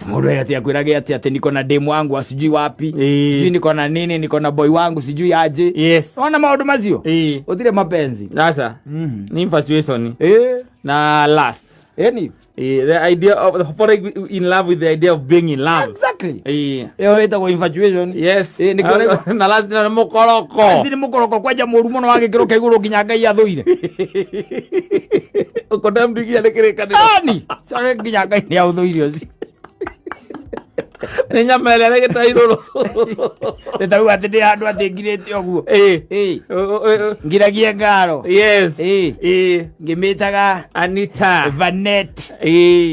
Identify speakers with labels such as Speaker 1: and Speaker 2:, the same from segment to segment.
Speaker 1: Mundu ati akwirage ati niko na demu wangu sijui wapi, sijui niko na nini, niko na boy wangu sijui aje. Ona maundu macio. Utire mapenzi.
Speaker 2: Sasa ni infatuation na lust.
Speaker 1: Eni.
Speaker 2: The idea of falling in love with the idea of being in love.
Speaker 1: Exactly. Iyo ĩtagwo infatuation.
Speaker 2: Yes.
Speaker 1: Nĩkĩo
Speaker 2: Na lust na mũkoroko.
Speaker 1: Lust nĩ mũkoroko kwanja mũru mũno wa gĩkĩro kĩa igũrũ nginya Ngai athũire.
Speaker 2: Ũkonda mndigia nĩ kĩrĩkanĩro.
Speaker 1: Ani, sorry, nginya Ngai nĩ aũthũire ũcio.
Speaker 2: Nĩ nyama ĩrĩa ĩgĩta irũrũ.
Speaker 1: Nĩ ta rĩu atĩ ndĩ handũ atĩ ngirĩte ũguo. Ngiragie ngaro.
Speaker 2: Yes.
Speaker 1: Ngĩmĩtaga
Speaker 2: Anita.
Speaker 1: Vanet.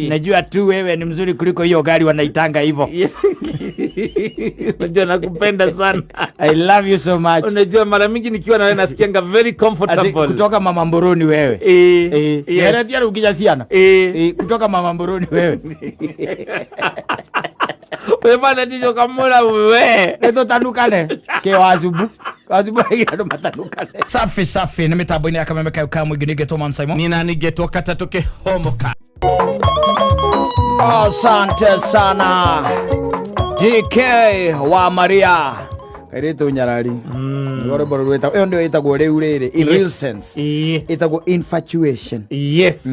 Speaker 1: Najua tu wewe ni mzuri kuliko hiyo gari wanaitanga hivyo.
Speaker 2: Yes. Unajua nakupenda sana.
Speaker 1: I love you so much.
Speaker 2: Unajua mara mingi nikiwa na wewe nasikianga very
Speaker 1: Ati
Speaker 2: comfortable.
Speaker 1: kutoka mama Mboroni wewe.
Speaker 2: Yes.
Speaker 1: Yes. Ukija ciana. Kutoka mama Mboroni wewe.
Speaker 2: We bana tijo kamura we.
Speaker 1: Nĩ tũtanukane kĩ wacubu. Wacubu agira andũ matanukane. Safi safi nĩ mĩtambo-inĩ ya kameme kayo ka mũingĩ nĩngetwo Man Simon.
Speaker 2: Nina nigetwo katatũ kĩhomoka.
Speaker 1: Asante sana DK wa Maria kairĩtu nyarari. Nĩguo rwĩmbo rũu rwĩtagwo, ĩyo nĩyo ĩtagwo rĩu rĩrĩ in real sense, ĩtagwo infatuation.
Speaker 2: Yes.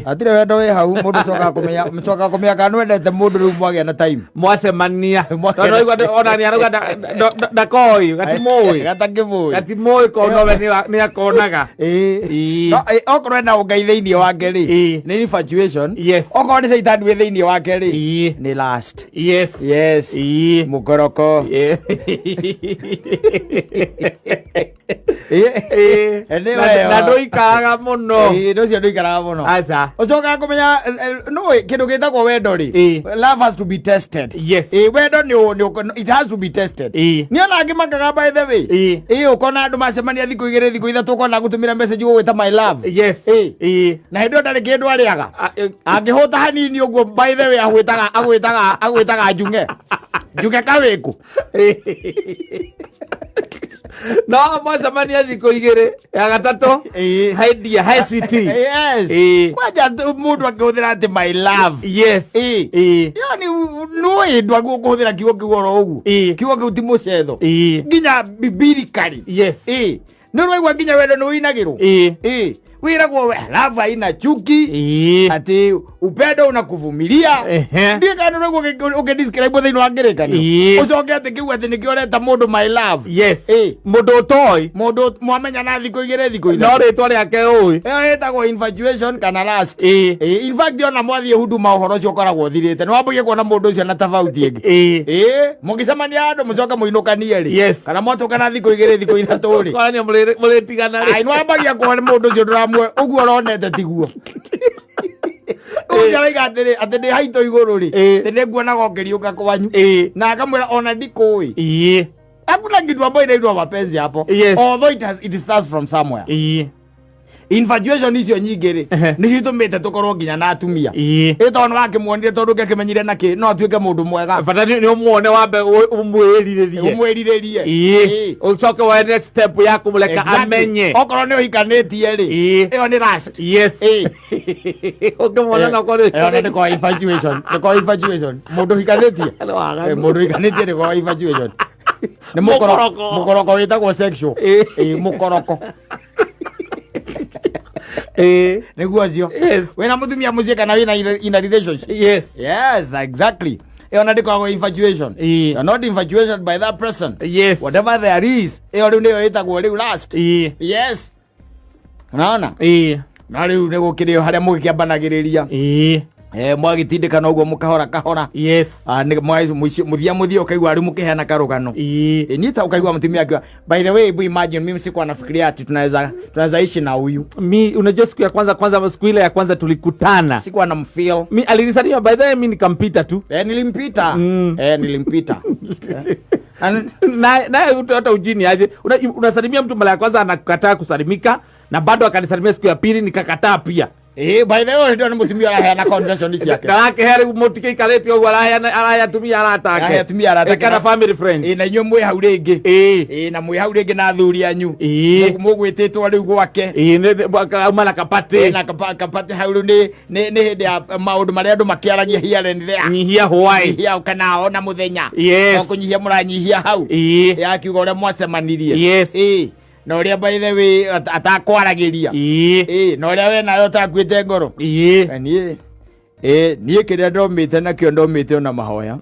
Speaker 1: Hatirĩ wendo wĩ hau, mũndũ cokaga kũmenya kana nĩwendete mũndũ rĩu mwagĩa na time.
Speaker 2: Mwacemania.
Speaker 1: Mwagĩa
Speaker 2: Tondũ
Speaker 1: na
Speaker 2: aigua ona nĩ arauga ndakoi, gatimũĩ.
Speaker 1: Gatakĩmũĩ.
Speaker 2: Gatimũĩ kono we nĩ akonaga.
Speaker 1: No, okorwo ena ũngai thĩinĩ wake rĩ, nĩ infatuation. Okorwo nĩ caitani wĩ thĩinĩ wake rĩ, nĩ lust.
Speaker 2: Yes.
Speaker 1: Yes. Mũkoroko. Nĩ wega.
Speaker 2: Na ndũikaraga mũno.
Speaker 1: Ũcio ndũikaraga mũno.
Speaker 2: Aca.
Speaker 1: Ũcokaga kũmenya nũĩ kĩndũ gĩtagwo wendo rĩ, love has to be tested. Wendo nĩ it has to be tested. Nĩ ona angĩ makaga, by the way. Ũkona andũ macemania thikũ 2, thikũ 3, ũkona gũtũmĩra message gũgwĩta "my love". Na hĩndĩ ĩyo ndarĩ kĩndũ arĩaga. Angĩhũta hanini ũguo, by the way, agwĩtaga njung'e njung'e kawĩkũ.
Speaker 2: No mwacemania thikũ 2, ya gatatũ, "Hi dear, hi sweetie."
Speaker 1: Yes. Kwanja mũndũ akĩhũthĩra atĩ "my love". Yani nũĩ ndwagĩrĩirwo kũhũthĩra kiugo kĩu oro ũguo. Kiugo kĩu ti mũcetho nginya biblically. Nĩ ũraigua nginya wendo nĩ ũinagĩrwo. Wĩragwo we love haina chuki, ati upendo unakuvumilia. Ndiĩ kana nĩ ũraigua ũkĩdescribe thĩinĩ wa ngĩrĩkanĩro. Ũcoke atĩ kĩu atĩ nĩkĩo ũreta mũndũ "my love".
Speaker 2: Mũndũ ũtoĩ.
Speaker 1: Mũndũ mwamenya na thikũ 2, thikũ
Speaker 2: No
Speaker 1: 3.
Speaker 2: rĩtwa rĩake ũĩ.
Speaker 1: Ĩyo ĩtagwo infatuation kana lust. In fact, ona mwathiĩ huduma ũhoro ũcio ũkoragwo ũthirĩte, nĩ wambagia kuona mũndũ ũcio na tofauti ĩngĩ. Mũngĩcemania andũ mũcoke mũinũkanie rĩ, kana mwatũkana thikũ 2, thikũ 3 rĩ,
Speaker 2: Kwanyu mũrĩtigana rĩ.
Speaker 1: Ai, nĩ wambagia kuona mũndũ ũcio ndũramwe ũguo ũronete tiguo ũcio araiga atĩrĩ atĩ ndĩ haitũ igũrũ rĩ, atĩ nĩ nguonaga ũkĩriũka kwanyu, na akamwĩra ona ndikũĩ. Hakuna kitu ambayo inaitwa mapenzi hapo. Although it starts from somewhere. Infatuation icio nyingĩ rĩ, nĩcio itũmĩte tũkorwo nginya na atumia. Ĩ tondũ nĩ wakĩmuonire, tondũ ũngĩakĩmenyire nakĩ no atuĩke mũndũ mwega.
Speaker 2: Bata nĩ ũmuone wambe ũmwĩrirĩrie.
Speaker 1: Ũmwĩrirĩrie.
Speaker 2: Ũcoke woe next step ya kũmũreka amenye.
Speaker 1: Okorwo nĩ ũhikanĩtie rĩ, ĩyo nĩ lust.
Speaker 2: Ũngĩmuona na ũkorwo
Speaker 1: Ĩyo nĩ ndĩkorwo infatuation, ndĩkorwo infatuation mũndũ ũhikanĩtie.
Speaker 2: Nĩ waganu.
Speaker 1: Mũndũ ũhikanĩtie ndĩkorwo infatuation, nĩ mũkoroko.
Speaker 2: Mũkoroko.
Speaker 1: Mũkoroko wĩtagwo sexual. Mũkoroko. Nĩguo ũcio. Wĩna mũtumia mũciĩ kana wĩna in a relationship. Yes, exactly. Ĩyo na ndĩkoragwo infatuation. You're not infatuated by that person. Whatever there is, ĩyo rĩu nĩyo ĩtagwo rĩu lust. Yes, unaona? Na rĩu nĩ gũkĩrĩ harĩa mũgĩkĩambanagĩrĩria. Mwagĩtindĩkana ũguo mũkahora kahora. Ah, mũthia mũthia ũkaigua rĩu mũkĩheana karũgano. Nita ukaigua mũtumia akiwa, "By the way, hebu imagine mimi sikuwa nafikiria ati tunaweza ishi na huyu."
Speaker 2: Mi unajua siku ya kwanza kwanza, siku ile ya kwanza tulikutana,
Speaker 1: Sikuwa namfeel.
Speaker 2: Mi alinisalimia, by the way, mi nikampita tu.
Speaker 1: Nilimpita. Nilimpita.
Speaker 2: Naye mtu hata ujini aje unasalimia mtu mara ya kwanza, anakataa kusalimika, na bado akanisalimia siku ya pili, nikakataa pia.
Speaker 1: Ĩĩ, by the way, ndĩrona mũtumia ũraheana confession ciake.
Speaker 2: Ndarakehe rĩu mũtikĩikarĩte ũguo, araheana, arahe atumia arata ake.
Speaker 1: Arahe atumia arata ake
Speaker 2: Kana family friends.
Speaker 1: Ĩĩ, na inyuĩ mwĩ hau rĩngĩ. Ĩĩ, na mwĩ hau rĩngĩ na athuri anyu. Mũgwĩtĩtwo rĩu gwake.
Speaker 2: Ĩĩ, auma na kapatĩ.
Speaker 1: Ĩĩ, na kapatĩ hau rĩu nĩ hĩndĩ ya maũndũ marĩa andũ makĩaragia here and there.
Speaker 2: Nyihia hwaĩ.
Speaker 1: Nyihia kana ona mũthenya.
Speaker 2: Yes.
Speaker 1: No kũnyihia mũranyihia hau. Yakiuga ũrĩa mwacemanirie. Ĩĩ, na ũrĩa by the way atakwaragĩria. Ĩĩ, na ũrĩa we nawe ũtakuĩte ngoro. Na niĩ niĩ kĩrĩa ndomĩte nakĩo ndomĩte ona mahoya.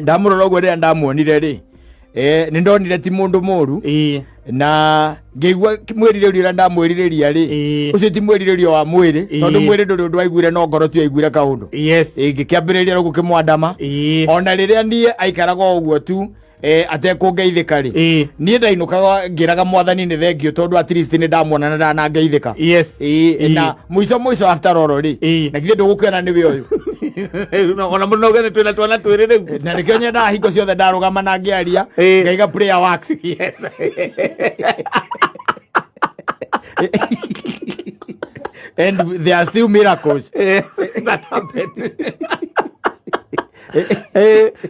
Speaker 1: Ndamũrora ũguo rĩrĩa ndamuonire rĩ, nĩ ndonire ti mũndũ mũru. Na ngĩigua mwĩrirĩrio ũrĩa ndamwĩrirĩria rĩ, ũcio ti mwĩrirĩrio wa mwĩrĩ, tondũ mwĩrĩ ndũrĩ ũndũ waiguire, no ngoro tu yaiguire kaũndũ. Ngĩkĩambĩrĩria rĩu gũkĩmwandama. Ona rĩrĩa niĩ aikaraga o ũguo tu, atekũngeithĩka rĩ, niĩ ndainũkaga ngĩraga Mwathani nĩ thengiũ, tondũ at least nĩ ndamuona na ndanangeithĩka. Na mũico mũico after all rĩ, na githĩ ndũgũkĩona nĩwe ũyũ?
Speaker 2: Ona mũno nĩ twĩna twana twĩrĩ rĩu.
Speaker 1: Na nĩkĩo nyendaga hingo ciothe ndarũgama na ngĩaria, ngaiga prayer works. And there are still miracles.
Speaker 2: Yes, that happened.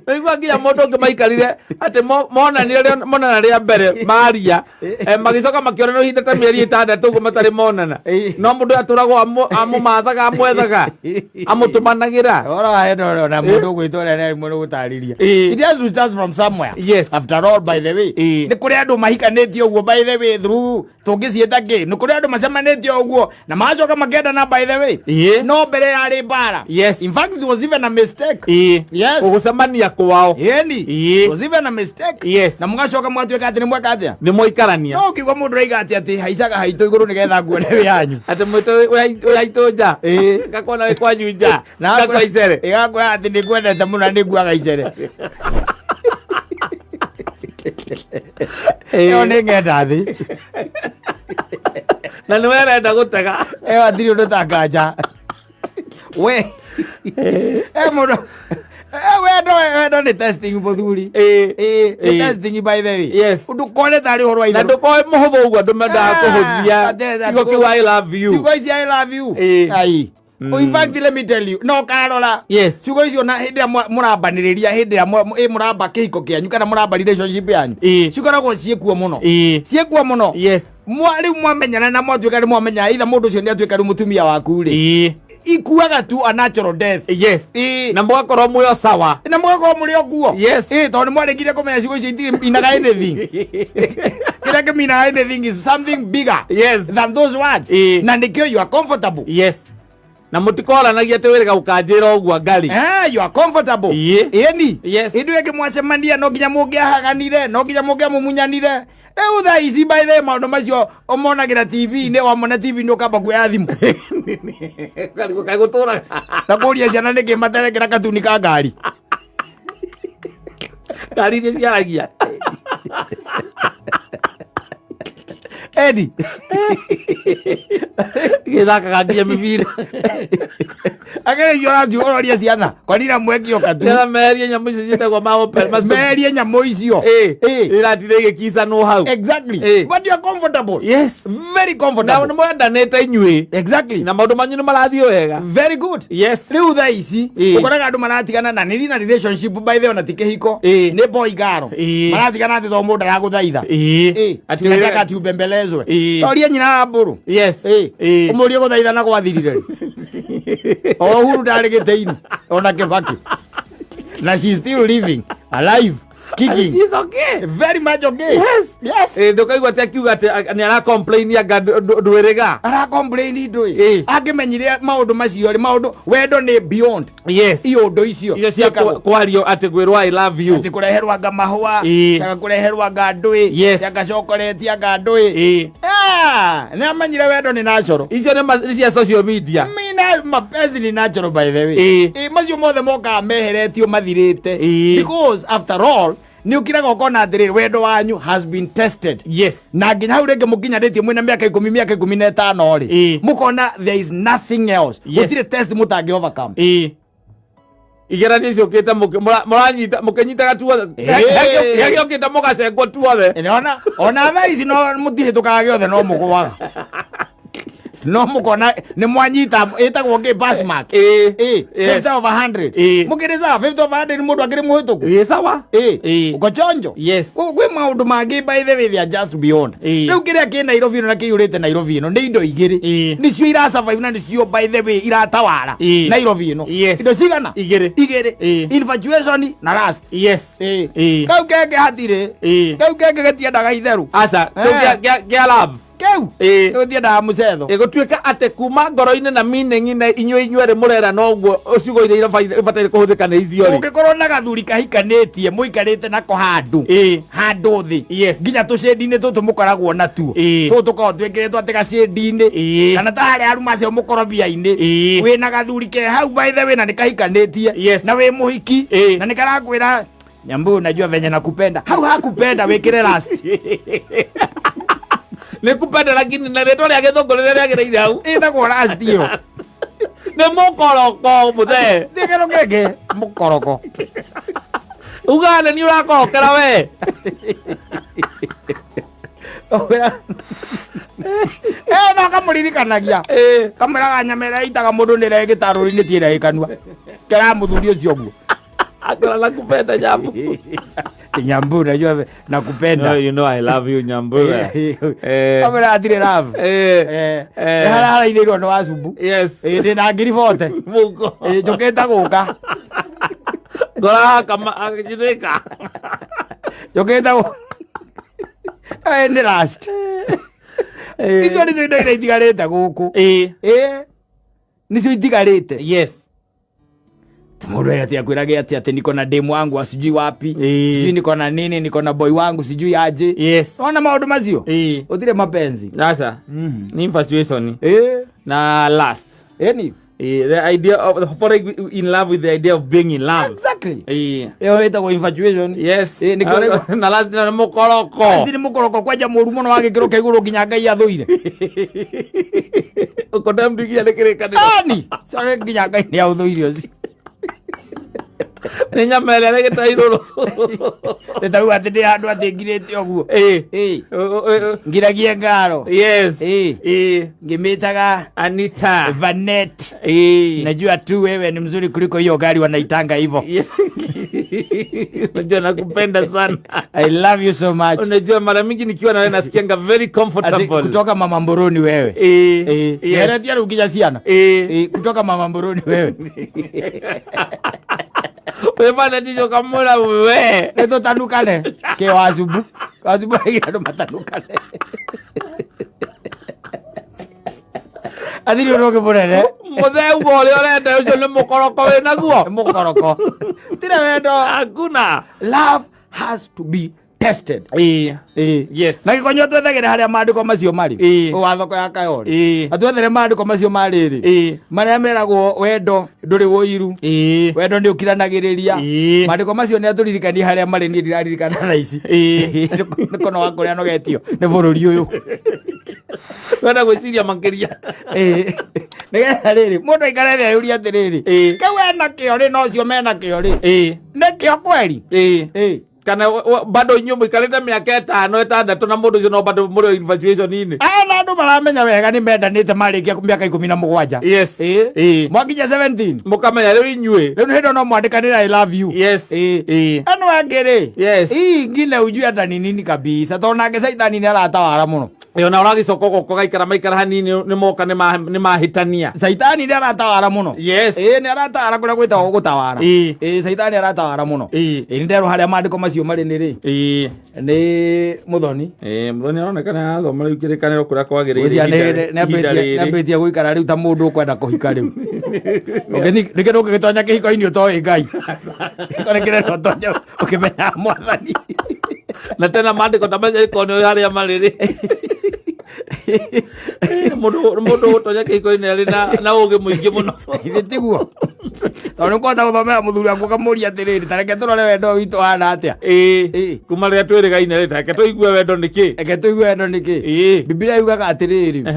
Speaker 2: Naigua nginya mũndũ ũngĩ maikarire atĩ monanire monana rĩa mbere maria, magĩcoka makĩonana ihinda ta mĩeri 6 ũguo matarĩ monana. No mũndũ atũragwo amũmathaga, amwethaga, amũtũmanagĩra.
Speaker 1: Ora wahe na mũndũ ũgwĩtwo ũrĩa nĩ mũndũ gũtarĩria. It has to start from somewhere. After all, by the way, nĩ kũrĩ andũ mahikanĩtie ũguo, by the way, through tũngĩciĩta kĩ, nĩ kũrĩ andũ macemanĩtie ũguo na magacoka makendana, by the way. No mbere yarĩ mbara. In fact, it was even a mistake. Yes.
Speaker 2: Gũcemania kwao.
Speaker 1: Ĩni. It was even a mistake. Na mũgacoka mwatuĩka atĩ nĩ mweka atĩa?
Speaker 2: Nĩ mwaikarania.
Speaker 1: No ũkĩigua mũndũ raiga atĩ haicaga haitũ igũrũ nĩgetha nguone wĩ yanyu.
Speaker 2: Atĩ mwĩtũ wĩ haitũ nja. Ngakona wĩ kwanyu nja. Ngakwa icere.
Speaker 1: Ĩgakwĩra atĩ nĩ ngwendete mũno na nĩ nguaga icere. Ĩyo nĩ ng'enda thĩ.
Speaker 2: Na nĩ werenda gũtega.
Speaker 1: Ĩyo hatirĩ ũndũ tanganja we mũndũ wendo, wendo nĩ testing, mũthuri. Nĩ testing, by the way. Ndũkone tarĩ ũhoro wa
Speaker 2: Na
Speaker 1: itherũ.
Speaker 2: Ndũkoe mũhũthũ ũguo, andũ mendaga kũhũthia kiugo kĩu "I love you".
Speaker 1: Ciugo ici "I love you". Ai. In fact, let me tell you, no karora ciugo icio na hĩndĩ ĩrĩa mũrambanĩrĩria, hĩndĩ ĩrĩa mũramba kĩhiko kĩanyu kana mũramba relationship yanyu, cikoragwo ciĩkuo mũno. Ciĩkuo mũno. Rĩu mwamenyana na mwatuĩka nĩ mwamenya either mũndũ ũcio nĩ atuĩka rĩu mũtumia waku rĩ, ikuaga tu a natural death.
Speaker 2: Na mũgakorwo mwĩ o sawa.
Speaker 1: Na mũgakorwo mũrĩ o kuo. Tondũ nĩ mwarĩkire kũmenya ciugo icio itiminaga anything. Kĩrĩa kĩminaga anything is something bigger than those words. Na nĩkĩo you are comfortable.
Speaker 2: Yes, na mũtikoranagia atĩ wĩrĩga gũkanjĩra ũguo ngari.
Speaker 1: You are comfortable. Ĩni. Hĩndĩ ĩyo ĩngĩ mwacemania, no nginya mũngĩahaganire, no nginya mũngĩamumunyanire. Rĩu thaa ici, by the way, maũndũ macio ũmonagĩra TV-inĩ. Wamona TV-inĩ ũkamba kuoya thimũ.
Speaker 2: Kaĩ gũtũraga.
Speaker 1: Na kũria ciana nĩkĩ materekera katuni ka ngari.
Speaker 2: Ngari iria ciaragia.
Speaker 1: Edi.
Speaker 2: Gĩthakaga nginya mĩbira.
Speaker 1: Agere icio ũrathiĩ ũroria ciana kwanira mwekio katu.
Speaker 2: Nĩgetha meherie nyamũ icio ciĩtagwo maopel.
Speaker 1: Meherie nyamũ icio.
Speaker 2: Iratinda igĩkicanwo hau.
Speaker 1: But you are comfortable. Very
Speaker 2: Na
Speaker 1: comfortable.
Speaker 2: nĩ mwendanĩte inyuĩ. Na maũndũ manyu nĩ marathiĩ wega.
Speaker 1: Very good. Rĩu thaa ici ũkoraga andũ maratigana na nĩ na relationship, by the way, ona ti kĩhiko. Nĩ boy girl. Maratigana atĩ tondũ mũndũ aragũthaitha.
Speaker 2: Atĩ
Speaker 1: Nataka ati ubembelezwe. Toria nyina wa mbũrũ. Ũmũrie gũthaitha na gwathirire rĩ. O Uhuru ndarĩ gĩtĩ-inĩ ona Kibaki, na she still living, alive, kicking.
Speaker 2: She's okay.
Speaker 1: Very much okay.
Speaker 2: Ndũkaigua atĩ akiuga atĩ nĩ ara complain anga ndwĩrĩga.
Speaker 1: Ara complain ndũĩ. Angĩmenyire maũndũ macio rĩ, maũndũ wendo nĩ beyond iũndũ icio
Speaker 2: Icio cia
Speaker 1: ciĩkagwo.
Speaker 2: Kwario atĩ kwĩrwo "I love you".
Speaker 1: Atĩ kũreherwo anga mahũa, anga kũreherwo anga ndũĩ, anga chocolate, anga ndũĩ. Ah, nĩ amenyire wendo nĩ natural.
Speaker 2: Icio nĩ cia social media.
Speaker 1: Mina mapenzi ni natural, by the way. Macio mothe mokaga meheretio, mathirĩte. Because after all, nĩ ũkiraga ũkona atĩrĩrĩ, wendo wanyu has been tested. Na nginya hau rĩngĩ mũkinyanĩtie mwĩna mĩaka 10, mĩaka 15 rĩ, mũkona there is nothing else. Gũtirĩ test mũtangĩ overcome.
Speaker 2: Igeranio ciũkĩte mũranyita mũkĩnyitaga tuothe. Gĩokĩte mũgacengwo tuothe.
Speaker 1: Ona thaa ici no mũtihĩtũkaga gĩothe, no mũgũaga. No mũkona nĩ mwanyita ĩtagwo ngĩ pass mark.
Speaker 2: Ĩĩ.
Speaker 1: Ĩ,
Speaker 2: Yes.
Speaker 1: 50 over 100.
Speaker 2: Ĩĩ.
Speaker 1: Mũkĩrĩ sawa 50 over 100 mũndũ akĩrĩ mũhĩtũku.
Speaker 2: Ĩĩ sawa.
Speaker 1: Ĩ,
Speaker 2: Ĩĩ.
Speaker 1: uko chonjo.
Speaker 2: Yes.
Speaker 1: Kwĩ maũndũ mangĩ by the way they are just beyond.
Speaker 2: Ĩĩ.
Speaker 1: Rĩu kĩrĩa kĩ Nairobi ĩno na kĩiyũrĩte Nairobi ĩno nĩ indo igĩrĩ.
Speaker 2: Ĩĩ.
Speaker 1: Nĩcio ira survive na nĩcio by the way iratawara
Speaker 2: Ĩĩ.
Speaker 1: Nairobi ĩno.
Speaker 2: Yes.
Speaker 1: Indo cigana?
Speaker 2: Igĩrĩ.
Speaker 1: Igĩrĩ.
Speaker 2: Ĩĩ.
Speaker 1: Infatuation na lust.
Speaker 2: Yes.
Speaker 1: Ĩĩ.
Speaker 2: Ĩĩ.
Speaker 1: Kau kenge hatirĩ.
Speaker 2: Ĩĩ.
Speaker 1: Kau kenge gatiendaga itherũ.
Speaker 2: Aca, kĩu
Speaker 1: Eh.
Speaker 2: kĩa love.
Speaker 1: Kau.
Speaker 2: Ĩĩ.
Speaker 1: Gatiendaga mũcetho.
Speaker 2: Ĩgũtuĩka atĩ kuma ngoro-inĩ na meaning na inyuĩ inyuerĩ mũrera noguo ciugo iria ibataire kũhũthĩka nĩ icio rĩ.
Speaker 1: Ũngĩkorwo na gathuri kahikanĩtie mũikarĩte nako handũ.
Speaker 2: Ĩĩ.
Speaker 1: Handũ thĩ.
Speaker 2: Yes.
Speaker 1: Nginya tũcĩndi-inĩ tũtũ mũkoragwo natuo.
Speaker 2: Ĩĩ.
Speaker 1: Tũtũ tũkoragwo twĩkĩrĩtwo atĩ gacĩndi-inĩ.
Speaker 2: Ĩĩ.
Speaker 1: Kana ta harĩa aruma acio mũkorobia-inĩ.
Speaker 2: Ĩĩ.
Speaker 1: Wĩna gathuri ke hau by the way na nĩ kahikanĩtie.
Speaker 2: Yes.
Speaker 1: Na wĩ mũhiki.
Speaker 2: Ĩĩ.
Speaker 1: Na nĩ karakwĩra Nyambu unajua venye nakupenda. Hau hakupenda wĩkĩre last.
Speaker 2: Nĩ kupenda lakini na rĩtwa rĩa gĩthũngũ rĩrĩa rĩagĩrĩire hau.
Speaker 1: Ĩtagwo last ĩyo.
Speaker 2: Nĩ mũkoroko mũthee.
Speaker 1: Nĩ kenge mũkoroko.
Speaker 2: Ugaga nĩ niĩ ũrakorokera we.
Speaker 1: Eh no kamũririkanagia.
Speaker 2: Ĩĩ.
Speaker 1: Kamwĩraga nyama ĩrĩa ĩitaga mũndũ nĩ ĩrĩa ĩgĩtarũri-inĩ ti ĩrĩa ĩ kanua. Kera mũthuri ũcio ũguo.
Speaker 2: Akora nakupenda Nyambu.
Speaker 1: Nyambu unajua nakupenda.
Speaker 2: No, you know I love you Nyambu. Eh.
Speaker 1: Kamwĩra hatirĩ love.
Speaker 2: Eh.
Speaker 1: Eh.
Speaker 2: Eh.
Speaker 1: Nĩ harĩa harainĩirwo nĩ wacumbu.
Speaker 2: Yes.
Speaker 1: Ĩ ndĩ na ngiri bote.
Speaker 2: Mũko.
Speaker 1: Ĩ njũkĩte gũka.
Speaker 2: Ngora kama agĩthĩka.
Speaker 1: Njũkĩte gũka. Eh nĩ last. Icio nĩcio indo iria itigarĩte gũkũ.
Speaker 2: Ĩĩ.
Speaker 1: Ĩ nĩcio itigarĩte.
Speaker 2: Yes.
Speaker 1: Mũndũ ati akwĩrage atĩ atĩ niko na demu wangu sijui wapi.
Speaker 2: Ĩĩ.
Speaker 1: Sijui niko na nini, niko na boy wangu sijui aje.
Speaker 2: Yes.
Speaker 1: Ona maũndũ macio.
Speaker 2: Ĩĩ.
Speaker 1: Ũtirĩ mapenzi.
Speaker 2: Sasa ni infatuation
Speaker 1: Ĩ
Speaker 2: na lust.
Speaker 1: ĩni.
Speaker 2: Eh, the idea of falling in love with the idea of being in love.
Speaker 1: Exactly.
Speaker 2: Eh.
Speaker 1: Ĩyo ĩtagwo infatuation.
Speaker 2: Yes.
Speaker 1: Ĩ nĩkĩo ũraigua-
Speaker 2: Na last na mũkoroko.
Speaker 1: Hatirĩ mũkoroko kwanja mũru mũno wa gĩkĩro kĩa igũrũ nginya Ngai athũire.
Speaker 2: Ũkondemned nginya nĩ kĩrĩkanĩro.
Speaker 1: Ani, sorry nginya Ngai nĩ aũthũire ũcio.
Speaker 2: Nĩ nyama ĩrĩa ĩgĩta irũrũ.
Speaker 1: Nĩ tauga atĩ ndĩ handũ atĩ ngirĩte ũguo.
Speaker 2: Ĩĩ.
Speaker 1: Ĩ, ngiragie ngaro.
Speaker 2: Yes.
Speaker 1: Ĩ,
Speaker 2: Ĩĩ.
Speaker 1: ngĩmĩtaga
Speaker 2: Anita.
Speaker 1: Vanet.
Speaker 2: Ĩĩ.
Speaker 1: Najua tu wewe ni mzuri kuliko hiyo gari wanaitanga hivyo.
Speaker 2: Yes. Unajua nakupenda sana.
Speaker 1: I love you so much.
Speaker 2: Unajua mara mingi nikiwa na wewe nasikianga very
Speaker 1: Ati
Speaker 2: comfortable.
Speaker 1: kutoka mama Mboroni wewe.
Speaker 2: Ĩĩ.
Speaker 1: Ĩ,
Speaker 2: Yes.
Speaker 1: yes. Rĩu nginya ciana.
Speaker 2: Ĩĩ.
Speaker 1: Ĩ, kutoka mama Mboroni wewe.
Speaker 2: Wĩbana ticho kamwĩra we.
Speaker 1: Nĩ tũtanukane. Kĩ wacubu. Wacubu aigire andũ matanukane. Athiri ũndũ ũngĩ mũnene.
Speaker 2: Mũthee uga ũrĩa ũrenda ũcio nĩ mũkoroko wĩ naguo.
Speaker 1: Nĩ mũkoroko. Tire wendo.
Speaker 2: Hakuna.
Speaker 1: Love has to be tested.
Speaker 2: Ĩĩ.
Speaker 1: Ĩĩ.
Speaker 2: Yes.
Speaker 1: Na gĩkonyo twethagĩre harĩa maandĩko macio marĩ.
Speaker 2: Ĩĩ.
Speaker 1: Wa thoko ya Kayole.
Speaker 2: Ĩĩ.
Speaker 1: Atwethere maandĩko macio marĩrĩ.
Speaker 2: Ĩĩ.
Speaker 1: Marĩa meragwo wendo ndũrĩ wũiru.
Speaker 2: Ĩĩ.
Speaker 1: Wendo nĩ ũkiranagĩrĩria.
Speaker 2: Ĩĩ.
Speaker 1: Maandĩko macio nĩ atũririkanie harĩa marĩ niĩ ndiraririkana thaa ici.
Speaker 2: Ĩĩ.
Speaker 1: Nĩ kono wa kũrĩa nogetio nĩ bũrũri ũyũ.
Speaker 2: Wenda gwĩciria makĩria.
Speaker 1: Ĩĩ. Nĩgetha rĩrĩ mũndũ aikare thĩ ayũrie atĩrĩrĩ.
Speaker 2: Ĩĩ.
Speaker 1: Kĩu ena kĩo rĩ na ũcio mena kĩo rĩ.
Speaker 2: Ĩĩ.
Speaker 1: Nĩ kĩo kweri.
Speaker 2: Ĩĩ.
Speaker 1: Ĩĩ.
Speaker 2: Kana bado inyuĩ mũikarĩte mĩaka ĩtano ĩtandatũ na mũndũ ũcio no bado mũrĩ o infatuation-inĩ.
Speaker 1: Aya na andũ maramenya wega nĩ mendanĩte marĩkia mĩaka 17.
Speaker 2: Yes.
Speaker 1: Ĩĩ.
Speaker 2: Ĩĩ.
Speaker 1: Mwakinya 17.
Speaker 2: Mũkamenya rĩu inyuĩ.
Speaker 1: Rĩu nĩ hĩndĩ no mwandĩkanĩre I love you.
Speaker 2: Yes.
Speaker 1: Ĩĩ.
Speaker 2: Ĩĩ.
Speaker 1: Anu angĩ rĩ.
Speaker 2: Yes.
Speaker 1: Hii ingine ujui hata ni nini kabisa. Tondũ nake caitani nĩ aratawara mũno.
Speaker 2: Ĩyo na ũragĩcoka ũgoka ũgaikara maikara hanini nĩ moka nĩ mahĩtania.
Speaker 1: Caitani nĩ aratawara mũno.
Speaker 2: Yes.
Speaker 1: Ĩĩ nĩ aratawara kũrĩa gwĩtagwo gũtawara.
Speaker 2: Ĩĩ.
Speaker 1: Ĩĩ caitani aratawara mũno.
Speaker 2: Ĩĩ.
Speaker 1: Ĩĩ nĩ nderwo harĩa maandĩko macio marĩ nĩ rĩ.
Speaker 2: Ĩĩ.
Speaker 1: Nĩ mũthoni.
Speaker 2: Ĩĩ mũthoni aroneka nĩ arathoma rĩu kĩrĩkanĩro kũrĩa kwagĩrĩire
Speaker 1: Ũcio
Speaker 2: ihinda
Speaker 1: nĩ
Speaker 2: rĩrĩ.
Speaker 1: ambĩtie gũikara rĩu ta mũndũ ũkwenda kũhika rĩu. Nĩkĩ ndũngĩgĩtonya kĩhiko-inĩ ũtoĩ Ngai? Kĩhiko nĩ kĩrenda ũtonye ũkĩmenyaga mwathani.
Speaker 2: Na tena maandĩko ta macio ĩkorwo nĩ harĩa marĩ rĩ. Mũndũ ũtonya kĩhiko-inĩ arĩ na ũgĩ mũingĩ mũno.
Speaker 1: Githĩ tiguo? Tondũ nĩ ũkũhota gũthomera mũthuri waku ũkamũria atĩrĩrĩ, ta reke tũrore wendo ũyũ witũ ũhana atĩa.
Speaker 2: Ĩĩ.
Speaker 1: Ĩĩ.
Speaker 2: Kuma rĩrĩa twĩrĩgaine rĩ, ta reke tũigue wendo nĩ kĩ.
Speaker 1: Reke tũigue wendo nĩ kĩ.
Speaker 2: Ĩĩ.
Speaker 1: Bibilia yugaga atĩrĩrĩ,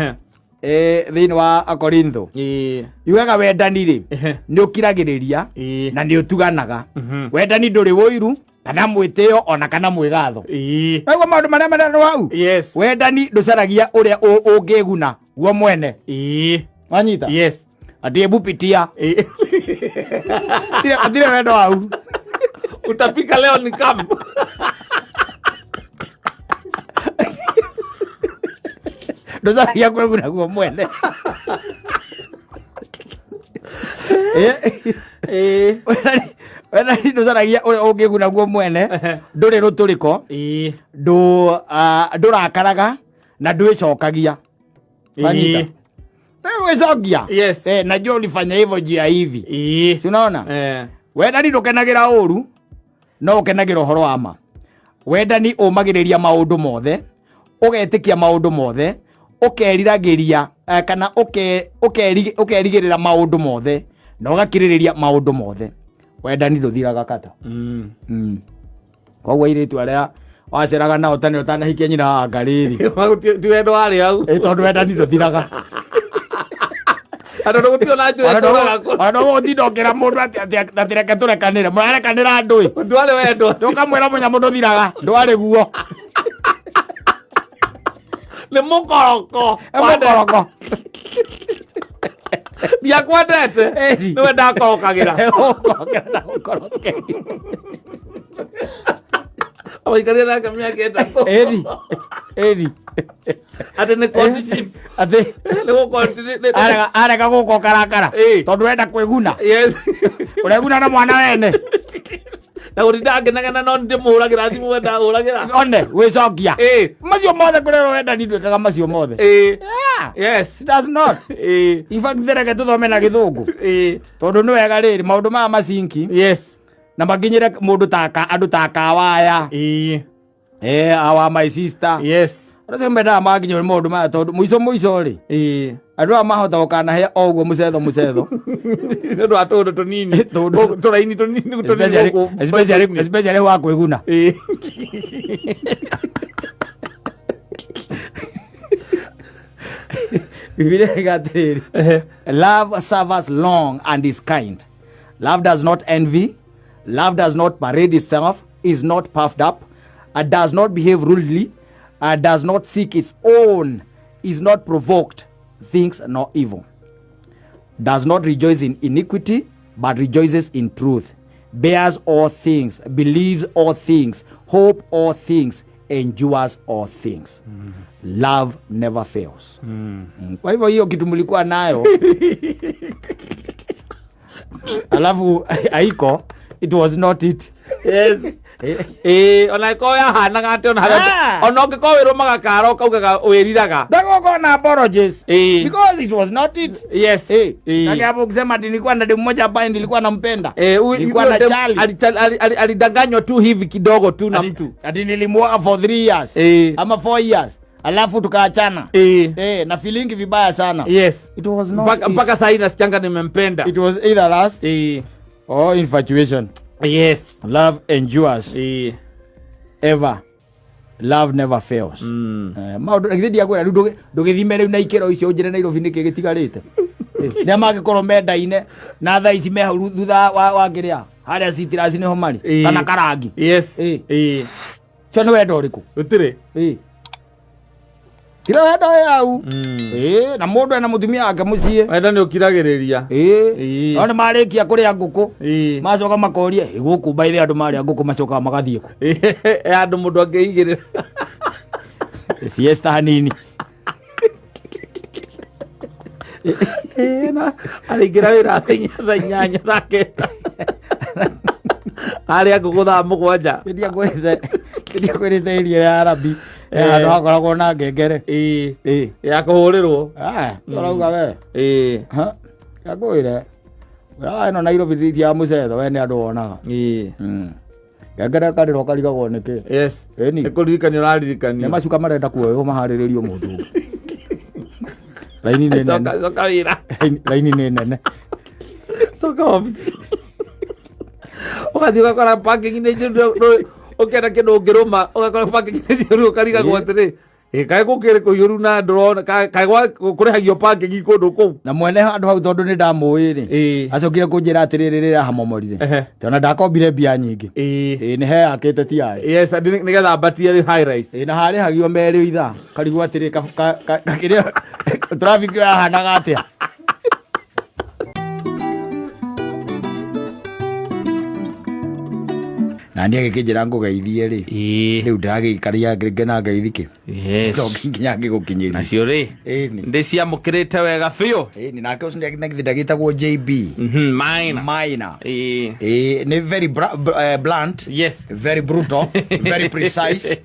Speaker 2: Ehe.
Speaker 1: thĩinĩ wa Akorintho
Speaker 2: Ĩĩ.
Speaker 1: yugaga wendani rĩ
Speaker 2: Ehe.
Speaker 1: nĩ ũkiragĩrĩria
Speaker 2: Ĩĩ.
Speaker 1: na nĩ ũtuganaga. Wendani ndũrĩ wũiru kana mwĩtĩo ona kana mwĩgatho.
Speaker 2: Ĩĩ.
Speaker 1: Naguo maũndũ marĩa marerwo hau.
Speaker 2: Yes.
Speaker 1: Wendani ndũcaragia ũrĩa ũngĩguna Guo mwene. Wanyita?
Speaker 2: Yes.
Speaker 1: Ati hebu pitia. Atire wendo wau.
Speaker 2: Utapika leo ni kama.
Speaker 1: Ndũcaragia kwĩguna guo mwene. Wendani ndũcaragia ũrĩa ũngĩguna guo mwene, ndũrĩ rũtũrĩko, ndũrakaraga na ndwĩcokagia. Wanyita? Gwĩcokia.
Speaker 2: Yes.
Speaker 1: Najua ulifanya hivyo njia hivi. Si unaona? Wendani ndũkenagĩra ũru, no ũkenagĩra ũhoro wa ma. Wendani ũmagĩrĩria maũndũ mothe, ũgetĩkia maũndũ mothe, ũkeriragĩria, kana ũkerigĩrĩra maũndũ mothe, na ũgakirĩrĩria maũndũ mothe. Wendani ndũthiraga kata. Koguo airĩtu arĩa waceraga nao tene ũtanahikia nyina wa Ngarĩrĩ.
Speaker 2: Ti wendo warĩ hau.
Speaker 1: Tondũ wendani ndũthiraga.
Speaker 2: Andũ ndũgũtio na njũĩ tũraga kũ.
Speaker 1: Ona ndũgũtinda ũkĩra mũndũ atĩ reke tũrekanĩre. Mũrarekanĩra andũ ĩ.
Speaker 2: Ndwarĩ wendo.
Speaker 1: Ndũkamwĩra mũnyamũ ndũthiraga. Ndwarĩ guo.
Speaker 2: Nĩ mũkoroko.
Speaker 1: Nĩ mũkoroko.
Speaker 2: Ndiakwendete. Nĩwe ndakorokagĩra.
Speaker 1: Ũkorokera na ũkoroke.
Speaker 2: Waikarire nake mĩaka 3.
Speaker 1: Ĩni. Ĩni.
Speaker 2: Atĩ nĩ courtship.
Speaker 1: Atĩ.
Speaker 2: Nĩ gũkorwo
Speaker 1: Arega gũka ũkarakara. Tondũ wenda kwĩguna.
Speaker 2: Yes.
Speaker 1: Ũreguna na mwana wene.
Speaker 2: Na gũtinda ngĩnegena no ndĩmũhũragĩra thimũ we ndahũragĩra.
Speaker 1: One, wĩcokia. Macio mothe kũrĩa wenda ni ndwĩkaga macio mothe. Yeah.
Speaker 2: Yes.
Speaker 1: It does not. In fact, thereke tũthome na gĩthũngũ. Tondũ nĩ wega rĩrĩ, maũndũ maya macinki.
Speaker 2: Yes.
Speaker 1: Na makinyĩre mũndũ ta andũ ta Kawaya. Awa my sister.
Speaker 2: Yes.
Speaker 1: Andũ acio mendaga makinyĩrwo nĩ maũndũ maya tondũ mũico mũico rĩ. Andũ aya mahota gũkanahĩa o ũguo mũcetho mũcetho.
Speaker 2: Nĩ ũndũ wa tũũndũ tũnini.
Speaker 1: Tũũndũ.
Speaker 2: Tũraini tũnini tũnini gũkũ.
Speaker 1: Especially wa kwĩguna. Bibilia ĩga atĩrĩrĩ, love suffers long and is kind. Love does not envy. Love does not parade itself, is not puffed up, does not behave rudely, does not seek its own, is not provoked, thinks no evil, does not rejoice in iniquity, but rejoices in truth, bears all things, believes all things, hope all things, endures all things. Love never fails. Kwa hivyo hiyo kitu mlikuwa nayo alafu haiko, it was not it.
Speaker 2: Yes. Ona ĩkorwo yahanaga atĩ ona harĩa ona ũngĩkorwo wĩrũmaga kara ũkaugaga wĩriraga.
Speaker 1: Ndagũkorwo na apologies. Because it was not it.
Speaker 2: Yes.
Speaker 1: Kaka hapo kusema ati nilikuwa na demu mmoja ambaye nilikuwa nampenda. Nilikuwa
Speaker 2: Huyo
Speaker 1: na
Speaker 2: dem
Speaker 1: Charlie.
Speaker 2: Alidanganywa tu hivi kidogo tu na mtu.
Speaker 1: Ati nilimuoa for 3 years. Ama 4 years. Alafu tukaachana. Na feeling vibaya sana.
Speaker 2: Yes.
Speaker 1: It was not it.
Speaker 2: Mpaka sasa nasikianga nimempenda.
Speaker 1: It was either lust or infatuation.
Speaker 2: Yes.
Speaker 1: Love endures. Ever. Love never fails. Maũndũ, githĩ ndiakwĩra rĩu ndũgĩthime rĩu na ikĩro icio ũnjĩre Nairobi nĩkĩ gĩtigarĩte. Nĩa mangĩkorwo mendaine na thaa ici me hau thutha wa kĩrĩa harĩa Citrus nĩho marĩ. Kana Karangi.
Speaker 2: Yes.
Speaker 1: Cio nĩ wendo ũrĩkũ?
Speaker 2: Gũtirĩ.
Speaker 1: Tira wendo wĩ hau. Na mũndũ ena mũtumia wake mũciĩ.
Speaker 2: Wendo nĩ ũkiragĩrĩria.
Speaker 1: No nĩ marĩkia kũrĩa ngũkũ. Macoka makoria, gũkũ by the andũ marĩa ngũkũ macokaga magathiĩ kũ?
Speaker 2: Andũ mũndũ angĩigĩrĩra.
Speaker 1: Siesta hanini.
Speaker 2: Na arĩingĩra wĩra thaa inya, thaa inyanya, thaa kenda. Arĩa ngũkũ thaa 7.
Speaker 1: Ndiakwĩrĩte iria ya Arabi. Handũ hakoragwo na ngengere.
Speaker 2: Ya kũhũrĩrwo.
Speaker 1: Ũrauga we. Ha? Ngakwĩre. Ĩno Nairobi ti ya mũcetho, we nĩ andũ wonaga. Ngengere karĩro karigagwo nĩkĩ?
Speaker 2: Yes.
Speaker 1: Ĩni.
Speaker 2: Nĩ kũririkanio ũraririkanio.
Speaker 1: Nĩ macuka marenda kuoywo maharĩrĩrio mũndũ ũngĩ. Raini nĩ nene.
Speaker 2: Coka, coka wĩra.
Speaker 1: Raini nĩ nene.
Speaker 2: Coka obici. Ũgathiĩ ũgakora parking nĩ njũru, ũkĩenda kĩndũ ũngĩrũma, ũgakora parking nĩ njũru, ũkarigagwo atĩrĩ, kaĩ gũkĩrĩ kũiyũru na ndũrona, kaĩ kũrĩhagio parking kũndũ kũu?
Speaker 1: Na mwene handũ hau tondũ nĩ ndamũĩ rĩ, acokire kũnjĩra atĩrĩrĩ rĩrĩa hamomorire. Tondũ ndakombire mbia nyingĩ. Nĩ heyakĩte ti yarĩ.
Speaker 2: Yes, nĩgetha ambatie rĩ high rise.
Speaker 1: Na harĩhagio merĩ ithaa. Karigwo atĩrĩ, Traffic ĩyo yahanaga atĩa? Na niĩ agĩkĩnjĩra ngũgeithie rĩ. Rĩu ndĩragĩikaria ngĩna ngeithi kĩ.
Speaker 2: Yes.
Speaker 1: Coki nginya ngĩgũkinyĩria.
Speaker 2: Nacio rĩ,
Speaker 1: Ĩni.
Speaker 2: ndĩciamũkĩrĩte wega biũ.
Speaker 1: Ĩni nake ũcio nĩ ndagĩtagwo JB.
Speaker 2: Maina.
Speaker 1: Maina.
Speaker 2: Ĩĩ.
Speaker 1: Ĩĩ, nĩ very blunt.
Speaker 2: Yes.
Speaker 1: Very brutal, very precise.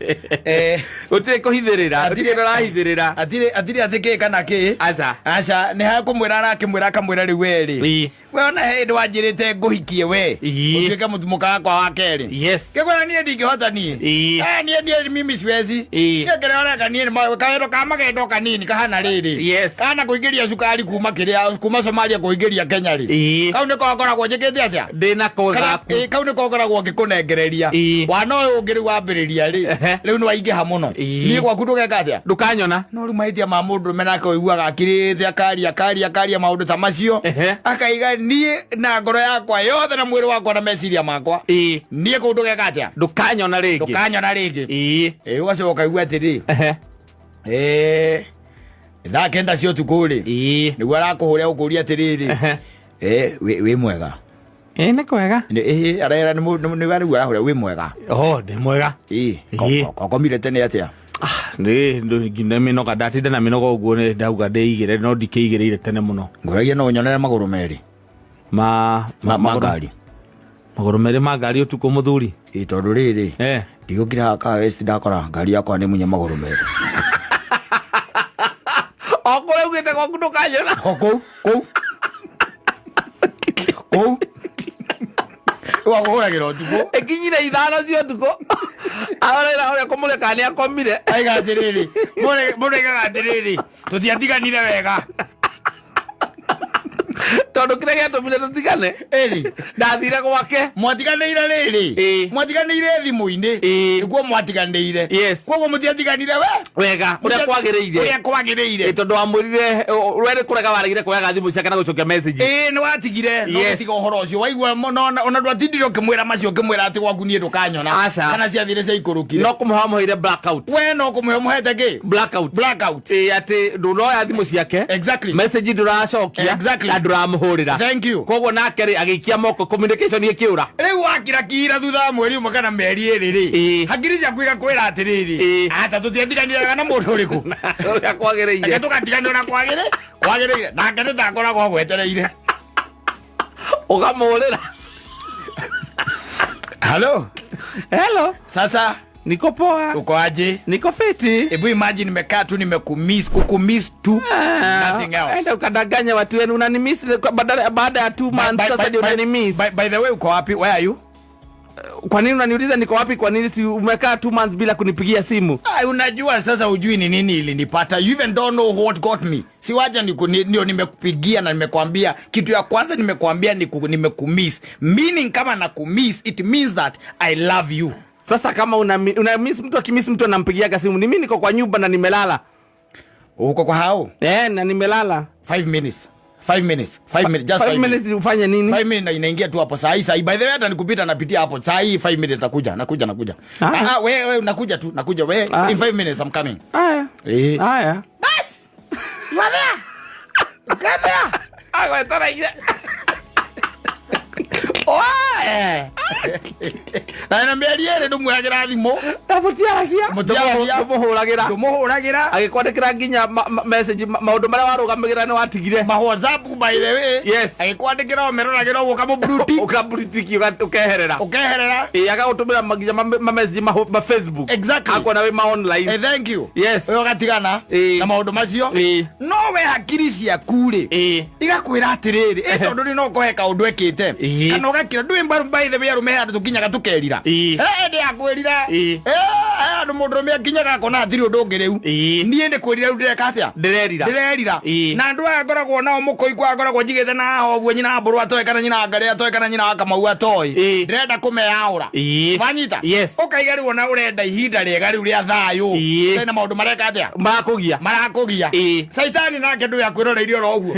Speaker 2: Gũtirĩ kũhithĩrĩra, gũtirĩ ũrahithĩrĩra.
Speaker 1: Atirĩ atĩ kĩ kana kĩ.
Speaker 2: Aca.
Speaker 1: Aca, nĩ hakũmwĩra arakĩmwĩra akamwĩra rĩu we rĩ.
Speaker 2: Ĩĩ.
Speaker 1: We ona he hĩndĩ wanjĩrĩte ngũhikie we.
Speaker 2: Ĩĩ.
Speaker 1: Ũtuĩke mũka wakwa wa kerĩ.
Speaker 2: Yes.
Speaker 1: Ngĩkwĩra niĩ ndingĩhota niĩ.
Speaker 2: Ĩĩ.
Speaker 1: Niĩ niĩ mimi siwezi.
Speaker 2: Ĩĩ.
Speaker 1: Niĩ kĩrĩa ũreka niĩ nĩ kawĩra ka magendo kanini kahana rĩrĩ.
Speaker 2: Yes.
Speaker 1: Kahana kũingĩria cukari kuma kĩrĩa kuma Somalia kũingĩria Kenya rĩ.
Speaker 2: Ĩĩ.
Speaker 1: Kau nĩko ngoragwo njĩkĩte atĩa?
Speaker 2: Ndĩnako gaku.
Speaker 1: Ĩĩ, kau nĩko ngoragwo ngĩkũnengereria.
Speaker 2: Ĩĩ.
Speaker 1: Wana ũyũ ũngĩ rĩu wambĩrĩria rĩ.
Speaker 2: Ehe.
Speaker 1: Rĩu nĩ waingĩha mũno.
Speaker 2: Ĩĩ.
Speaker 1: Niĩ gwaku ndũgeka atĩa?
Speaker 2: Ndũkanyona.
Speaker 1: No rĩu mahĩtia ma mũndũrũme nake ũiguaga akirĩte akaria akaria akaria maũndũ ta macio.
Speaker 2: Ehe.
Speaker 1: Akaiga niĩ na ngoro yakwa yothe na mwĩrĩ wakwa na meciria makwa.
Speaker 2: Ĩĩ.
Speaker 1: Niĩ kũu ndũgeka atĩa?
Speaker 2: Ndũkanyona rĩngĩ.
Speaker 1: Ndũkanyona rĩngĩ.
Speaker 2: Ĩĩ.
Speaker 1: Ĩĩ, ũgacoka ũkaigua atĩrĩ.
Speaker 2: Ehe.
Speaker 1: Ĩĩ, thaa kenda cia ũtukũ rĩ.
Speaker 2: Ĩĩ.
Speaker 1: Nĩguo arakũhũra ũkũria atĩrĩrĩ.
Speaker 2: Ehe.
Speaker 1: Ĩĩ, wĩ mwega.
Speaker 2: Ĩĩ, nĩ kwega.
Speaker 1: Ĩĩ, arera nĩ rĩu arahũra wĩ mwega.
Speaker 2: Oh, ndĩ mwega.
Speaker 1: Ĩĩ,
Speaker 2: Ĩĩ.
Speaker 1: kokomire tene atĩa?
Speaker 2: Nĩ mĩnoga ndatinda na mĩnoga ũguo nĩ ndauga ndĩigĩre no ndikĩigĩrĩire tene mũno.
Speaker 1: Ngũragia no ũnyonere magũrũ merĩ.
Speaker 2: Ma
Speaker 1: Ma ngari.
Speaker 2: Magũrũ merĩ ma ngari ũtukũ mũthuri.
Speaker 1: Ĩĩ, tondũ rĩrĩ. Ndigũkira haha Kahawa West ndakora ngari yakwa nĩ munye magũrũ merĩ.
Speaker 2: O kũrĩa ugĩte gwaku ndũkanyona.
Speaker 1: O kũu, kũu. Kũu. Wakũhũragĩra ũtukũ.
Speaker 2: Ĩkinyire ithano cia ũtukũ. Arorera ũrĩa kũmũrĩa kana nĩ akomire.
Speaker 1: Aiga atĩrĩrĩ, mũndũ aigaga atĩrĩrĩ, tũtiatiganire wega.
Speaker 2: Tondũ kĩrĩa gĩatũmire tũtigane.
Speaker 1: Ĩrĩ.
Speaker 2: Ndathire gwake.
Speaker 1: Mwatiganĩire rĩrĩ.
Speaker 2: Ĩĩ.
Speaker 1: Mwatiganĩire thimũ-inĩ.
Speaker 2: Ĩĩ.
Speaker 1: Nĩguo mwatiganĩire.
Speaker 2: Yes.
Speaker 1: Koguo mũtiatiganire we.
Speaker 2: Wega, ũrĩa kwagĩrĩire.
Speaker 1: Ũrĩa kwagĩrĩire.
Speaker 2: Ĩĩ, tondũ wamwĩrire, we nĩ kũrega waregire kuoyaga thimũ ciake na gũcokia message.
Speaker 1: Ĩĩ, nĩ watigire, no
Speaker 2: Yes.
Speaker 1: gũtiga ũhoro ũcio. Waigua mũno, ona ndwatindire ũkĩmwĩra macio, ũkĩmwĩra atĩ gwaku niĩ ndũkanyona.
Speaker 2: Aca.
Speaker 1: Kana ciathire ciaikũrũkire.
Speaker 2: No kũmũhe wamũheire blackout.
Speaker 1: We no kũmũhe ũmũhete kĩ?
Speaker 2: Blackout.
Speaker 1: Blackout.
Speaker 2: Ĩĩ, atĩ ndũnoya thimũ ciake.
Speaker 1: Exactly.
Speaker 2: Message ndũracokia.
Speaker 1: Exactly.
Speaker 2: Na ndũramũhũrĩra.
Speaker 1: Thank you.
Speaker 2: Koguo nake rĩ, agĩikia moko communication ĩkĩũra.
Speaker 1: Rĩu wakira kira thutha wa mweri ũmwe kana mĩeri ĩrĩ rĩ.
Speaker 2: Ĩĩ.
Speaker 1: Hakiri ciaku igakwĩra atĩrĩrĩ.
Speaker 2: Ĩĩ.
Speaker 1: Aca tũtiatiganire na mũndũ ũrĩkũ.
Speaker 2: Ũrĩa kwagĩrĩire.
Speaker 1: Reke tũgatiganĩra na kwagĩrĩire. Nake nĩ ta akoragwo agwetereire.
Speaker 2: Ũkamũhũrĩra.
Speaker 1: Hello.
Speaker 2: Hello.
Speaker 1: Sasa.
Speaker 2: Niko poa.
Speaker 1: Uko aje?
Speaker 2: Niko fiti.
Speaker 1: Hebu imagine nimekaa tu nimekumiss, kukumiss tu. Nothing else.
Speaker 2: Enda ukadanganya watu wenu, unanimiss baada ya 2 months sasa ndio unanimiss.
Speaker 1: By the way, uko wapi? Where are you?
Speaker 2: Kwa nini unaniuliza niko wapi? Kwa nini si umekaa 2 months bila kunipigia simu?
Speaker 1: Unajua sasa hujui ni nini ilinipata. You even don't know what got me. Si wacha ndio nimekupigia na nimekwambia kitu ya kwanza nimekwambia ni nimekumiss. Meaning kama nakumiss, it means that I love you.
Speaker 2: Sasa kama una miss mtu, akimiss mtu anampigia simu. Ni mimi niko kwa nyumba na nimelala.
Speaker 1: Uko kwa hao?
Speaker 2: Na nimelala.
Speaker 1: 5 minutes. 5 minutes. 5 minutes. Just
Speaker 2: 5
Speaker 1: 5
Speaker 2: minutes
Speaker 1: minutes.
Speaker 2: ufanye nini?
Speaker 1: 5 minutes na inaingia tu hapo saa hii, saa hii. By the way hata nikupita napitia hapo. Saa hii 5 minutes nakuja, nakuja, nakuja. We nakuja tu, nakuja we. In 5 minutes I'm coming.
Speaker 2: Haya. Haya.
Speaker 1: Bas. You are there. You get there.
Speaker 2: Wewe tara ile.
Speaker 1: Oe. Na na mĩeri ĩrĩ ndũmũhagĩra thimũ.
Speaker 2: Na mũtiaragia.
Speaker 1: Mũtiaragia.
Speaker 2: Ndũmũhũragĩra.
Speaker 1: Ndũmũhũragĩra.
Speaker 2: Agĩkwandĩkĩra nginya message, maũndũ marĩa warũgamagĩra nĩ watigire.
Speaker 1: Ma WhatsApp by the way.
Speaker 2: Yes.
Speaker 1: Agĩkwandĩkĩra ũmeroragĩra ũguo ũkamũblue tick.
Speaker 2: Ũkamblue tick, ũkeherera.
Speaker 1: Ũkeherera.
Speaker 2: Ĩĩ, agagũtũmĩra nginya ma message ma Facebook.
Speaker 1: Exactly.
Speaker 2: Akuona wĩ ma online.
Speaker 1: Thank you.
Speaker 2: Yes.
Speaker 1: Ũyũ ũgatigana na maũndũ macio. No we hakiri ciaku rĩ, igakwĩra atĩrĩrĩ, tondũ rĩ no ũkohe kaũndũ ekĩte. Kana ũgakira, ndũĩ mbaru by the way arũme he handũ tũkinyaga tũkerira. Ndĩ yakwĩrira. Andũ mũndũ ũrũme akinyaga akona hatirĩ ũndũ ũngĩ rĩu. Niĩ nĩ kwĩrira rĩu ndĩreka atĩa?
Speaker 2: Ndĩrerira.
Speaker 1: Ndĩrerira. Na andũ aya ngoragwo nao mũkũi kwa ngoragwo njigĩte na haha ũguo nyina wa Mbũrũ atoĩ kana nyina wa Ngarĩ atoĩ kana nyina wa Kamau atoĩ. Ndĩrenda kũmeyaũra. Wanyita?
Speaker 2: Yes.
Speaker 1: Ũkaiga rĩu ona ũrenda ihinda rĩega rĩu rĩa thayũ. Ũtarĩ na maũndũ mareka atĩa?
Speaker 2: Marakũgia.
Speaker 1: Marakũgia. Caitani nake ndũĩ akwĩroreirie oro ũguo.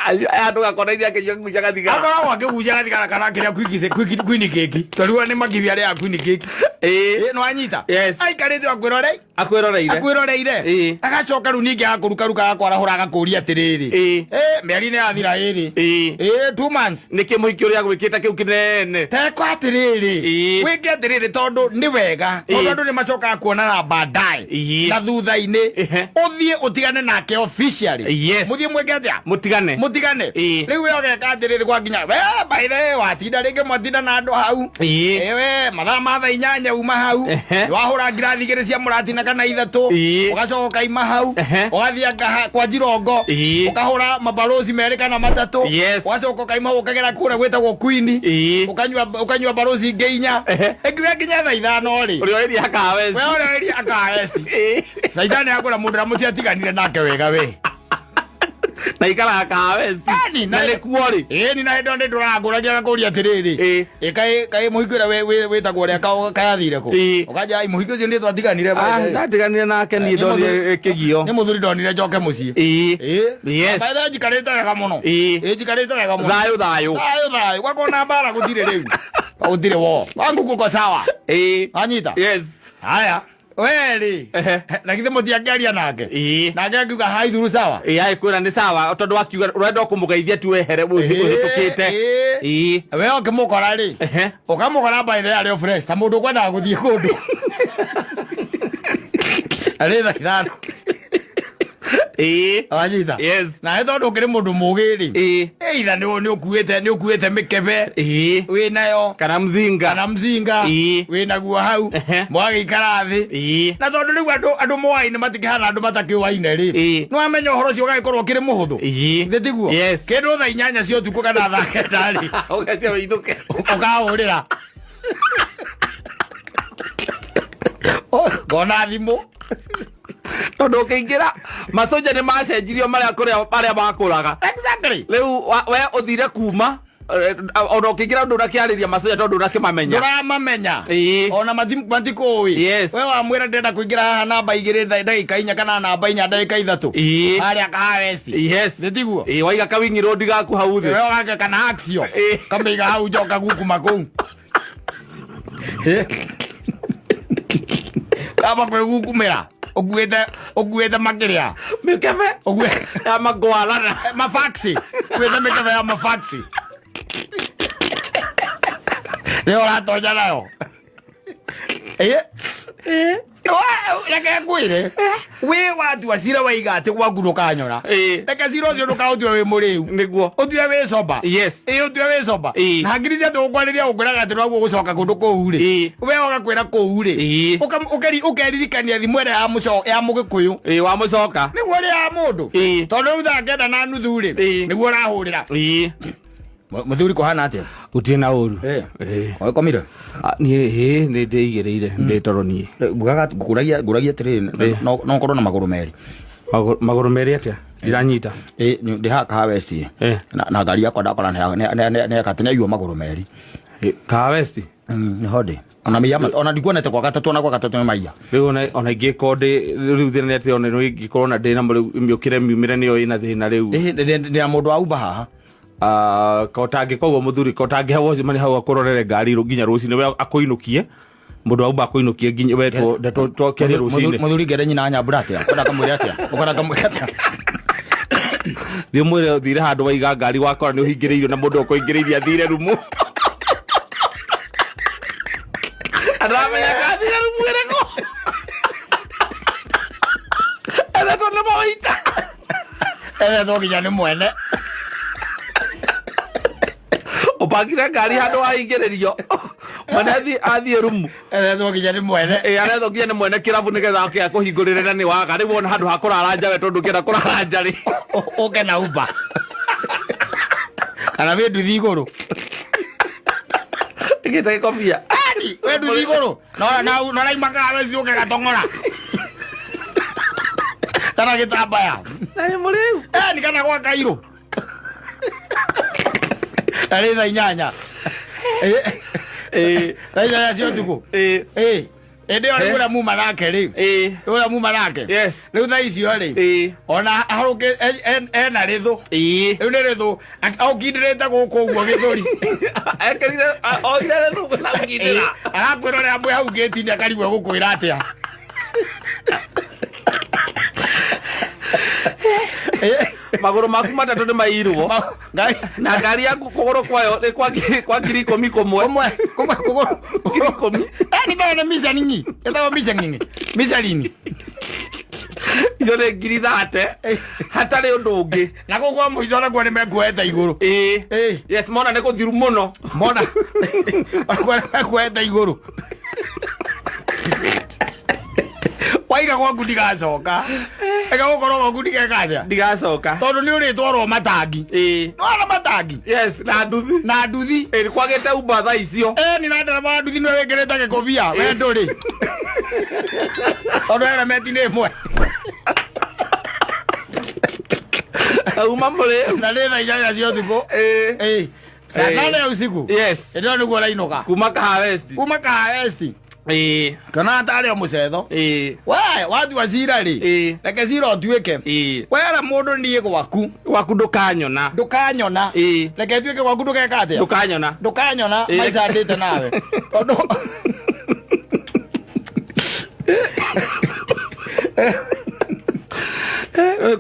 Speaker 2: Aya andũ gakona iria akĩnyua kĩgucia gathigara.
Speaker 1: Akoragwo akĩgucia gathigara kana akĩrĩa kwini keki. Tondũ nĩ makibi arĩa kwini keki.
Speaker 2: Ĩĩ.
Speaker 1: Ĩ, nĩwanyita?
Speaker 2: Yes.
Speaker 1: Aikarĩte o akwĩrorei
Speaker 2: Akwĩroreire.
Speaker 1: Akwĩroreire.
Speaker 2: Ĩĩ.
Speaker 1: Agacoka rĩu ningĩ agakũrukaruka, agakwarahũra, agakũria atĩrĩrĩ,
Speaker 2: Ĩĩ.
Speaker 1: "Ĩ, mĩeri nĩ yathira ĩrĩ."
Speaker 2: Ĩĩ.
Speaker 1: Ĩ, 2 months.
Speaker 2: Nĩkĩ mũhiki ũrĩa agwĩkĩte kĩu kĩnene?
Speaker 1: Teko atĩrĩrĩ,
Speaker 2: Ĩĩ.
Speaker 1: wĩke atĩrĩrĩ, tondũ nĩ wega, tondũ
Speaker 2: Ĩĩ.
Speaker 1: andũ nĩ macokaga kuonana baadaye
Speaker 2: Ĩĩ.
Speaker 1: na thutha-inĩ.
Speaker 2: Ehe.
Speaker 1: Ũthiĩ ũtigane nake officially.
Speaker 2: Yes.
Speaker 1: Mũthiĩ mwĩke atĩa?
Speaker 2: Mũtigane.
Speaker 1: Mũtigane.
Speaker 2: Ĩĩ.
Speaker 1: Rĩu we ũgeka atĩrĩrĩ, gwakinya we by the way, watinda rĩngĩ, mwatinda na andũ hau.
Speaker 2: Ĩĩ.
Speaker 1: Ĩwe mathaa ma thaa 8 uma hau. Nĩwahũra ngirathi 2 cia mũratina kana 3.
Speaker 2: Ĩĩ.
Speaker 1: Ũgacoka ũkaima hau. Ũgathiĩ kwa Njirongo.
Speaker 2: Ĩĩ.
Speaker 1: Ũkahũra mabaroci 2 kana 3.
Speaker 2: Yes.
Speaker 1: Ũgacoka ũkaima hau, ũkagera kũrĩa gwĩtagwo Queen.
Speaker 2: Ĩĩ.
Speaker 1: Ũkanyua baroci ingĩ 4. Ĩngiuga nginya thaa 5 rĩ.
Speaker 2: Ũrĩa ũrĩria akaweci.
Speaker 1: We ũrĩa ũrĩria akaweci. Caitani akwĩra mũndũ ũrĩa mũtiatiganire nake wega we.
Speaker 2: Na ikaraga kaweci.
Speaker 1: Ani,
Speaker 2: Na nĩkuo rĩ.
Speaker 1: Ĩni na hĩndĩ ĩyo nĩ ndũrangũragia agakũria atĩrĩrĩ,
Speaker 2: Ĩĩ.
Speaker 1: ĩ kaĩ mũhiki ũrĩa wĩtagwo ũrĩa kayathire kũ?
Speaker 2: Ĩĩ.
Speaker 1: Ũkanja ai mũhiki ũcio nĩ twatiganire by the way.
Speaker 2: Ndatiganire nake niĩ
Speaker 1: Nĩ
Speaker 2: ndonire kĩgio.
Speaker 1: Nĩ mũthuri ndonire njoke mũciĩ.
Speaker 2: Ĩĩ.
Speaker 1: Ĩĩ.
Speaker 2: Yes.
Speaker 1: By the way, njikarĩte wega mũno.
Speaker 2: Ĩĩ.
Speaker 1: Ĩĩ, njikarĩte wega mũno.
Speaker 2: Thayũ thayũ.
Speaker 1: Thayũ thayũ, gwakorwo na mbara gũtirĩ rĩu, gũtirĩ wo wangu kuko sawa.
Speaker 2: Ĩĩ.
Speaker 1: Wanyita?
Speaker 2: Yes.
Speaker 1: Haya, we rĩ, na githĩ mũtiangĩaria nake?
Speaker 2: Ĩĩ.
Speaker 1: Nake akiuga hai thuru sawa.
Speaker 2: Ĩĩ, agĩkwĩra nĩ sawa tondũ wakiuga ũrenda kũmũgeithia tu wehere ũhĩtũkĩte.
Speaker 1: Ĩĩ.
Speaker 2: Ĩĩ.
Speaker 1: We ũkĩmũkora rĩ, ũkamũkora by the way arĩ o fresh ta mũndũ ũkwendaga gũthiĩ kũndũ arĩ thaa 5.
Speaker 2: Ĩĩ.
Speaker 1: Wanyita?
Speaker 2: Yes.
Speaker 1: Nawe tondũ ũkĩrĩ mũndũ mũgĩ rĩ,
Speaker 2: Ĩĩ.
Speaker 1: either nĩ ũkuĩte mĩkebe
Speaker 2: Ĩĩ.
Speaker 1: wĩ nayo
Speaker 2: Kana mzinga.
Speaker 1: Kana mzinga
Speaker 2: Ĩĩ.
Speaker 1: wĩ naguo hau, mwagĩikara thĩ. Na tondũ rĩu andũ moaine matikĩhana andũ matakĩũaine rĩ,
Speaker 2: Ĩĩ.
Speaker 1: nĩ wamenya ũhoro ũcio ũgagĩkorwo ũkĩrĩ mũhũthũ.
Speaker 2: Ĩĩ.
Speaker 1: Thĩ tiguo?
Speaker 2: Yes.
Speaker 1: Kĩndũ thaa 8 cia ũtukũ kana thaa 9 rĩ,
Speaker 2: Ũgecia ũinũke.
Speaker 1: Ũkahũrĩra ngona thimũ.
Speaker 2: Tondũ ũkĩingĩra macoja nĩ macenjirio marĩa kũrĩa marĩa makũraga.
Speaker 1: Exactly.
Speaker 2: Rĩu we ũthire kuma ona ũkĩingĩra ndũnakĩarĩria macoja tondũ ndũnakĩmamenya.
Speaker 1: Ndũramamenya.
Speaker 2: Ĩĩ.
Speaker 1: Ona matikũĩ.
Speaker 2: Yes.
Speaker 1: We wamwĩra ndĩrenda kũingĩra haha namba 2 ndagĩka 4 kana namba 4 ndagĩka 3.
Speaker 2: Ĩĩ.
Speaker 1: Harĩa kahaweci.
Speaker 2: Yes.
Speaker 1: Nĩ tiguo?
Speaker 2: Ĩĩ, waiga kawingi road gaku hau thĩ.
Speaker 1: We ũgake kana axio.
Speaker 2: Ĩĩ.
Speaker 1: Kamĩiga hau njoka gukuma kũu. Kaba kwĩgukumĩra ũkuĩte makĩrĩa.
Speaker 2: Mĩkebe ya mangwarana.
Speaker 1: Mafaxi, ũkuĩte mĩkebe ya mafaxi nĩyo ũratonya nayo. Ĩ, reke ngwĩre, wĩ watua cira waiga atĩ gwaku ndũkanyora.
Speaker 2: Ĩĩ.
Speaker 1: Reke cira ũcio ndũkaũtue wĩ mũrĩu.
Speaker 2: Nĩguo.
Speaker 1: Ũtue wĩ sober.
Speaker 2: Yes.
Speaker 1: Ĩ, ũtue wĩ sober.
Speaker 2: Ĩĩ.
Speaker 1: Na hakiri cia tũgũkwarĩria gũkwĩraga atĩ noguo gũcoka kũndũ kũu rĩ,
Speaker 2: Ĩĩ.
Speaker 1: we ũgakwĩra kũu rĩ,
Speaker 2: Ĩĩ.
Speaker 1: ũkeririkania thimũ ĩrĩa ya mũco ya mũgĩkũyũ.
Speaker 2: Ĩĩ, wamũcoka.
Speaker 1: Nĩguo ĩrĩa ya mũndũ.
Speaker 2: Ĩĩ.
Speaker 1: Tondũ rĩu 9:30 rĩ,
Speaker 2: Ĩĩ.
Speaker 1: nĩguo ũrahũrĩra.
Speaker 2: Ĩĩ.
Speaker 1: Mũthuri kũhana atĩa?
Speaker 2: Gũtirĩ na ũru. Ĩĩ.
Speaker 1: Ũgĩkomire?
Speaker 2: Ah, niĩ ĩĩ nĩ ndĩigĩrĩire ndĩ toro niĩ.
Speaker 1: Ngugaga ngũragia atĩrĩrĩ, no ũkorwo na magũrũ merĩ.
Speaker 2: Magũrũ merĩ atĩa? Ndiranyita.
Speaker 1: Ĩ, ndĩ haha Kahawa West.
Speaker 2: Eh.
Speaker 1: Na ngari yakwa ndakora nĩ aiywo magũrũ merĩ.
Speaker 2: Ĩ, Kahawa West?
Speaker 1: Nĩho ndĩ ona maiya ona ndikuonete kwa gatatũ, ona kwa gatatũ nĩ maiya.
Speaker 2: Rĩu ona ingĩkorwo ndĩ rĩu thĩna nĩ atĩ ona no ingĩkorwo na ndĩ na rĩu mĩũkĩre miumĩre nĩyo ĩna thĩna rĩu.
Speaker 1: Ĩ, ndĩ na mũndũ wa Uber haha.
Speaker 2: Ah, ko tangĩkorwo mũthuri ko tangĩhe wocimani hau akũrorere ngari nginya rũcinĩ we akũinũkie mũndũ wa Uber akũinũkie nginya we twakĩaria rũcinĩ.
Speaker 1: Mũthuri ngere nyina nyambura atĩa, ũkwenda kamwĩre atĩa, ũkwenda kamwĩre atĩa?
Speaker 2: Thiĩ ũmwĩre ũthire handũ waiga ngari wakora nĩ ũhingĩrĩirio na mũndũ ũkũingĩrĩirie athire rumu aramenya kathire rumu ĩrĩkũ ethetwo nĩ mawaita.
Speaker 1: Ethetwo nginya nĩ mwene.
Speaker 2: Ũbangire ngari handũ wahingĩrĩrio mwene athiĩ rumu.
Speaker 1: Ethetwo nginya nĩ mwene.
Speaker 2: Ĩ, arethwo nginya nĩ mwene kĩrabu nĩgetha oke akũhingũrĩre na nĩ waga rĩu wona handũ ha kũrara nja we tondũ ũkĩenda kũrara nja rĩ.
Speaker 1: Ũke na Uber kana wĩ nduthi igũrũ.
Speaker 2: Ĩkĩte gĩkobia.
Speaker 1: Ani wĩ nduthi igũrũ noraima Kahawa West ũke gatong'ora kana gĩtambaya.
Speaker 2: Na nĩ mũrĩu.
Speaker 1: Ni kana gwa kairũ na rĩ thaa 8.
Speaker 2: Ĩ.
Speaker 1: Thaa 8 cia ũtukũ.
Speaker 2: Ĩ.
Speaker 1: Ĩ. Ĩndĩ ĩyo rĩu ũrĩa muma nake rĩ, ũrĩa muma nake rĩu thaa icio rĩ, ona harũkĩ ena rĩthũ, rĩu nĩ rĩthũ aũkindĩrĩte gũkũ ũguo gĩthũri.
Speaker 2: Ekĩrire oire rĩthũ na gũkindĩra.
Speaker 1: Arakwĩra ũrĩa mwĩ hau ngĩti-inĩ akarigwo gũkwĩra atĩa.
Speaker 2: Magũrũ maku matatũ nĩ mairwo.
Speaker 1: Ngai.
Speaker 2: Na ngari yaku kũgũrũ kwayo nĩ kwa 10,000 kũmwe.
Speaker 1: Kũmwe kũmwe kũgũrũ
Speaker 2: 10,000.
Speaker 1: Ni thaa nĩ micani ĩtagwo micani micani.
Speaker 2: Icio nĩ 30,000 hatarĩ ũndũ ũngĩ.
Speaker 1: Na kũu kwa mũico nakuo nĩ mekuoete igũrũ.
Speaker 2: Yes, mona nĩ gũthiru mũno.
Speaker 1: Mona onakuo nĩ mekuoete igũrũ. Waiga gwaku ndigacoka, eka gũkorwo gwaku ndigeka atĩa?
Speaker 2: Ndigacoka.
Speaker 1: Tondũ nĩ ũrĩtwarwo matangi. Nĩwona matangi?
Speaker 2: Yes, na nduthi.
Speaker 1: Na nduthi.
Speaker 2: Nĩ kwagĩte Uber thaa icio.
Speaker 1: Ni na ndereba wa nduthi nĩwe wĩkĩrĩte gĩkũbia, we ndũrĩ, tondũ helmeti nĩ ĩmwe.
Speaker 2: Auma mũrĩu.
Speaker 1: Na nĩ thaa 8 cia ũtukũ. Saa 8 ya usiku. Ĩndĩ ĩyo nĩguo ũrainũka.
Speaker 2: Kuma Kahawa West.
Speaker 1: Kuma Kahawa West. Kana tarĩ o mũcetho. We watua cira rĩ, reke cira ũtuĩke. Wera mũndũ niĩ gwaku.
Speaker 2: Gwaku ndũkanyona.
Speaker 1: Ndũkanyona. Reke ĩtuĩke gwaku ndũgeka atĩa?
Speaker 2: Ndũkanyona.
Speaker 1: Ndũkanyona maica ndĩte nawe. Tondũ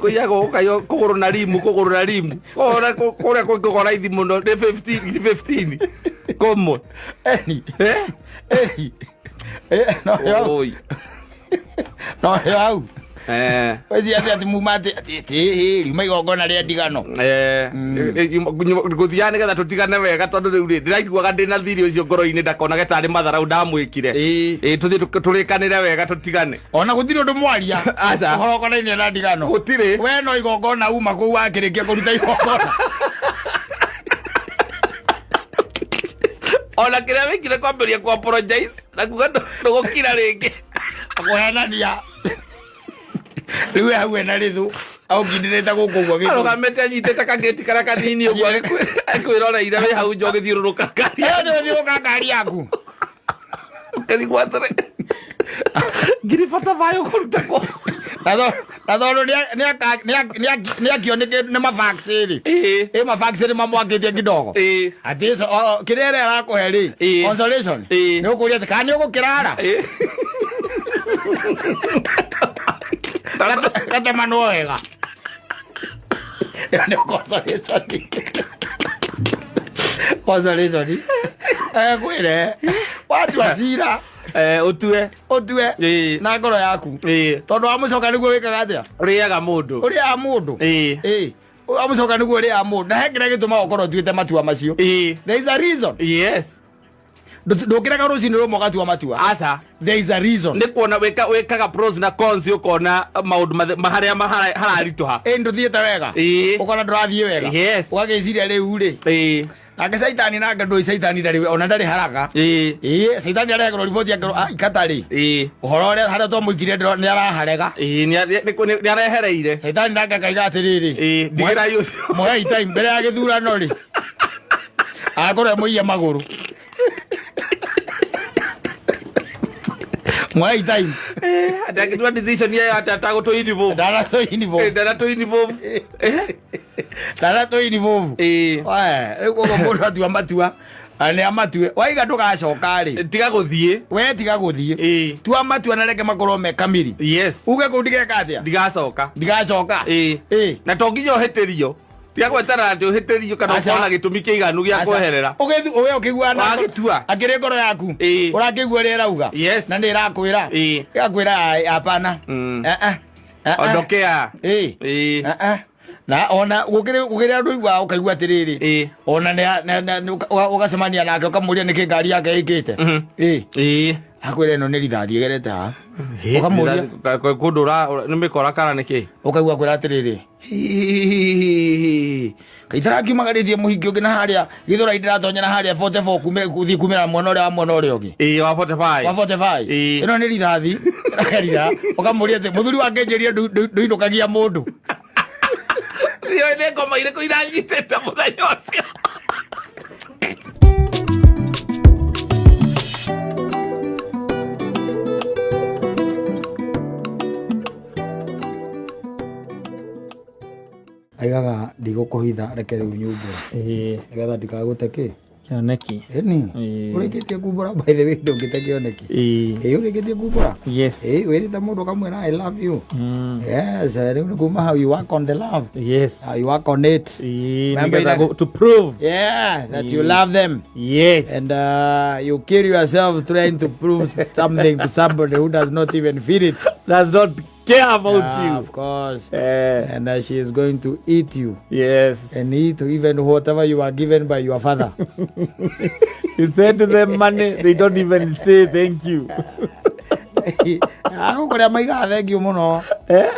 Speaker 2: Kũiyagwo gũkaiywo kũgũrũ na rimu, kũgũrũ na rimu. Kũrĩa kũrĩa kũngĩkorwo raithi mũno nĩ 15, 15 kũmwe.
Speaker 1: Eni. Eni. No yo.
Speaker 2: Oi.
Speaker 1: No yo hau. Wezi atĩ atĩ muma atĩ atĩ atĩ riuma igongona rĩa ndigano.
Speaker 2: Ngũthiaga nĩgetha tũtigane wega tondũ rĩu rĩ ndĩraiguaga ndĩna thirĩ ũcio ngoro-inĩ ndakonage tarĩ matharau ndamwĩkire. Tũthiĩ tũrĩkanĩre wega tũtigane.
Speaker 1: Ona gũtirĩ ũndũ mwaria.
Speaker 2: Aca.
Speaker 1: Ũhoro ũkonainie na ndigano.
Speaker 2: Gũtirĩ.
Speaker 1: We no igongona uma kũu wakĩrĩkia kũruta igongona.
Speaker 2: Ona kĩrĩa wĩkire kwambĩrĩria kũ apologize na kuga ndũgũkira rĩngĩ.
Speaker 1: Kũhenania. Rĩu we hau ena rĩthũ aũkindĩrĩte gũkũ ũguo gĩthũri.
Speaker 2: Arũgamĩte anyitĩte kagĩti karĩa kanini ũguo akwĩroreire wĩ hau nja ũgĩthiũrũrũka ngari.
Speaker 1: Ĩyo nĩ ũthiũrũrũka ngari yaku.
Speaker 2: Ũkĩrigwo atĩrĩ, ngiri bata thayũ kũruta kũ.
Speaker 1: Na tondũ nĩakionĩkĩ nĩ mafaxi rĩ. Ĩ mafaxi nĩ mamwakĩtie kidogo. Atĩ kĩrĩa ĩrĩa arakũhe rĩ, consolation. Nĩ ũkũria atĩ kana nĩ ũgũkĩrara. Gatemanwo wega. Ĩyo nĩ consolation. Consolation. Kwĩre watua cira.
Speaker 2: Ũtue.
Speaker 1: Ũtue. Na ngoro yaku. Tondũ wamũcoka nĩguo wĩkaga atĩa?
Speaker 2: Ũrĩaga mũndũ.
Speaker 1: Ũrĩaga mũndũ. Wamũcoka nĩguo ũrĩaga mũndũ. Na he kĩrĩa gĩtũmaga ũkorwo ũtuĩte matua macio. There is a reason. Ndũkĩrega rũcinĩ rũmwe ũgatua matua.
Speaker 2: Aca.
Speaker 1: There is a reason.
Speaker 2: Nĩ kuona wĩkaga pros na cons ũkona maũndũ harĩa hararitũha.
Speaker 1: Ndũthiĩte wega. Ũkona ndũrathiĩ wega. Ũgagĩciria rĩu rĩ. Nake caitani nake ndũĩ caitani ndarĩ ona ndarĩ haraka. Caitani arehagĩrwo riboti akĩrwo, ikata rĩ. Ũhoro ũrĩa harĩa twamũikirie nĩ araharega.
Speaker 2: Nĩ arehereire.
Speaker 1: Caitani nake akaiga atĩrĩrĩ.
Speaker 2: Ndigĩrai ũcio.
Speaker 1: Mũhei time mbere ya gĩthurano rĩ. Akorwo mũiye magũrũ. Mũhei time.
Speaker 2: Ndangĩtua decision ĩyo atĩ atagũtũ involve.
Speaker 1: Ndanatũ involve.
Speaker 2: Ndanatũ involve.
Speaker 1: Ndanatũ involve. We, rĩu koguo mũndũ atua matua, nĩ amatue. Waiga ndũgacoka rĩ.
Speaker 2: Tiga gũthiĩ.
Speaker 1: We tiga gũthiĩ. Tua matua na reke makorwo me kamiri. Uge kũu ndigeka atĩa?
Speaker 2: Ndigacoka.
Speaker 1: Ndigacoka.
Speaker 2: Na to nginya ũhĩtĩrio. Tiga gweterera atĩ ũhĩtĩrio kana
Speaker 1: Aca.
Speaker 2: ũkorwo na gĩtũmi kĩiganu gĩa
Speaker 1: Aca.
Speaker 2: kweherera.
Speaker 1: Ũgĩthu-, we ũkĩigua na
Speaker 2: Wagĩtua.
Speaker 1: Akĩrĩ ngoro yaku. Ũrakĩigua ũrĩa ĩrauga. Na nĩ ĩrakwĩra. Ĩgakwĩra, ai, hapana.
Speaker 2: Ondokea.
Speaker 1: Na ona gũkĩrĩ andũ iguaga ũkaigua atĩrĩrĩ. Ona ũgacemania nake ũkamũria nĩkĩ ngari yake ĩkĩte. Akwĩra ĩno nĩ rithathi ĩgerete haha. Ũkamũria.
Speaker 2: Kũndũ nĩ mĩkora kana nĩkĩ?
Speaker 1: Ũkaigua akwĩra atĩrĩrĩ. Hihihihi. Kaitarakiumagarĩtie mũhingi ũngĩ na harĩa gĩthũrai ndĩratonya na harĩa 44 gũthiĩ kumĩra mwena ũrĩa wa mwena ũrĩa ũngĩ.
Speaker 2: Wa 45.
Speaker 1: Wa 45. Ĩno nĩ rithathi. Ĩragerira. Ũkamũria atĩ mũthuri wa Kĩnjĩria ndũinũkagia mũndũ.
Speaker 2: Ndiũĩ nĩ ngoma irĩkũ iranyitĩte mũthenya ũcio.
Speaker 1: Ndigũkũhitha, reke rĩu nyumbũre nĩgetha ndikagũte kĩ.
Speaker 2: Kĩoneki.
Speaker 1: Ĩni. Ũrĩkĩtie kumbũra, by the way, ndũngĩte kĩoneki. Ĩ, ũrĩkĩtie kumbũra. Ĩ, wĩrĩte mũndũ ũkamwĩra, "I love you." Yes, rĩu nĩ kuma hau you work on the love. You work on it. Remember
Speaker 2: Nĩgetha to prove.
Speaker 1: Yeah, that you love them. And you kill yourself trying to prove something to somebody who does not even feel it.
Speaker 2: Does not care about you.
Speaker 1: Of course. And she is going to eat you. And eat even whatever you are given by your father.
Speaker 2: You send them money, they don't even say thank you.
Speaker 1: Agũkũrĩa maigaga thank you mũno.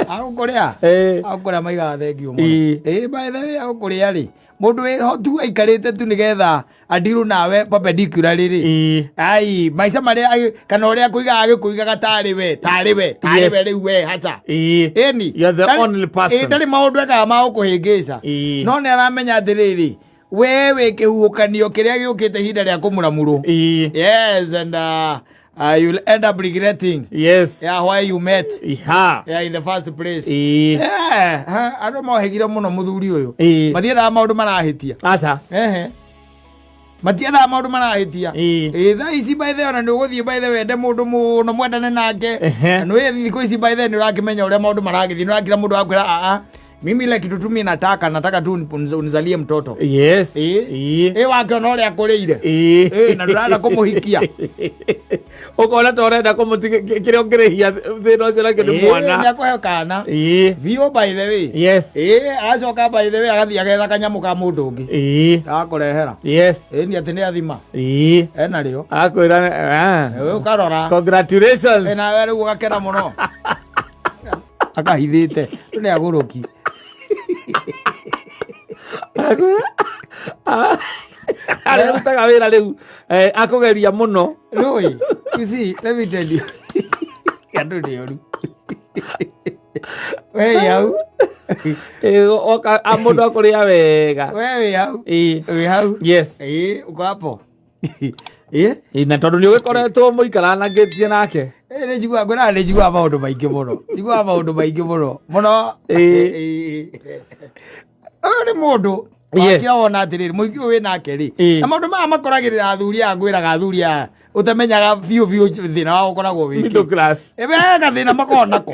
Speaker 1: Agũkũrĩa. Agũkũrĩa maigaga thank you mũno. By the way, agũkũrĩa rĩ, mũndũ wĩho tu aikarĩte tu nĩgetha adirũ nawe perpendicularly rĩ. Ai, maica marĩa kana ũrĩa akũigaga, agĩkũigaga tarĩ we, tarĩ we, tarĩ we rĩu we haca. Ĩni.
Speaker 2: You're the only person.
Speaker 1: Ndarĩ maũndũ ekaga ma gũkũhĩngĩca. No nĩ aramenya atĩrĩrĩ, we wĩ kĩhuhũkanio kĩrĩa gĩũkĩte ihinda rĩa kũmũramũrwo. Yes, and you'll end up regretting yeah, why you met yeah, in the first place. Yeah, andũ mohĩgire mũno mũthuri ũyũ. Matiendaga maũndũ marahĩtia.
Speaker 2: Aca.
Speaker 1: Ehe. Matiendaga maũndũ marahĩtia. Ĩ, thaa ici by the way, ona nĩ ũgũthiĩ by the way, wende mũndũ mũno mwendane nake. Na nĩ thikũ ici by the way, nĩ ũrakĩmenya ũrĩa maũndũ maragĩthiĩ, nĩ ũrakira mũndũ akwĩra, "Aa, mimi ile kitu tu mimi nataka, nataka tu unizalie mtoto." Ĩ, wakĩona ũrĩa akũrĩire. Ĩ, na ndũrenda kũmũhikia.
Speaker 2: Ũkona ta ũrenda kũmũtiga kĩrĩa ũngĩrĩhia thĩna ũcio nakĩo nĩ mwana.
Speaker 1: Nĩ akũhe kana. Biũ, by the way. Ĩ, agacoka by the way agathiĩ agetha kanyamũ ka mũndũ ũngĩ. Agakũrehera. Ĩ, nĩ atĩ nĩ athima. Ena rĩo.
Speaker 2: Akwĩra,
Speaker 1: Ĩ, ũkarora.
Speaker 2: "Congratulations."
Speaker 1: Ĩ, nawe rĩu ũgakena mũno. Akahithĩte. Rĩu nĩ agũrũki.
Speaker 2: Akwĩra arĩa arutaga wĩra rĩu akũgeria mũno.
Speaker 1: Rũĩ, you see, let me tell you. Andũ nĩ oru. We wĩ hau.
Speaker 2: Oka mũndũ akũrĩa wega.
Speaker 1: We wĩ hau. Wĩ hau. Ĩ, uko hapo. Ĩ?
Speaker 2: Na tondũ nĩ ũgĩkoretwo mũikaranangĩtie nake.
Speaker 1: Ĩ, nĩ njiguaga, ngwĩraga nĩ njiguaga maũndũ maingĩ mũno. Njiguaga maũndũ maingĩ mũno. Mũno. Ĩ. Ũyũ nĩ mũndũ. Wakira wona atĩrĩrĩ, mũingĩ ũyũ wĩ nake rĩ. Na maũndũ maya makoragĩrĩra athuri aya, ngwĩraga athuri aya ũtamenyaga biũ biũ thĩna wao ũkoragwo wĩ kĩ.
Speaker 2: Middle class.
Speaker 1: Ĩ, we gathĩna makoragwo nako.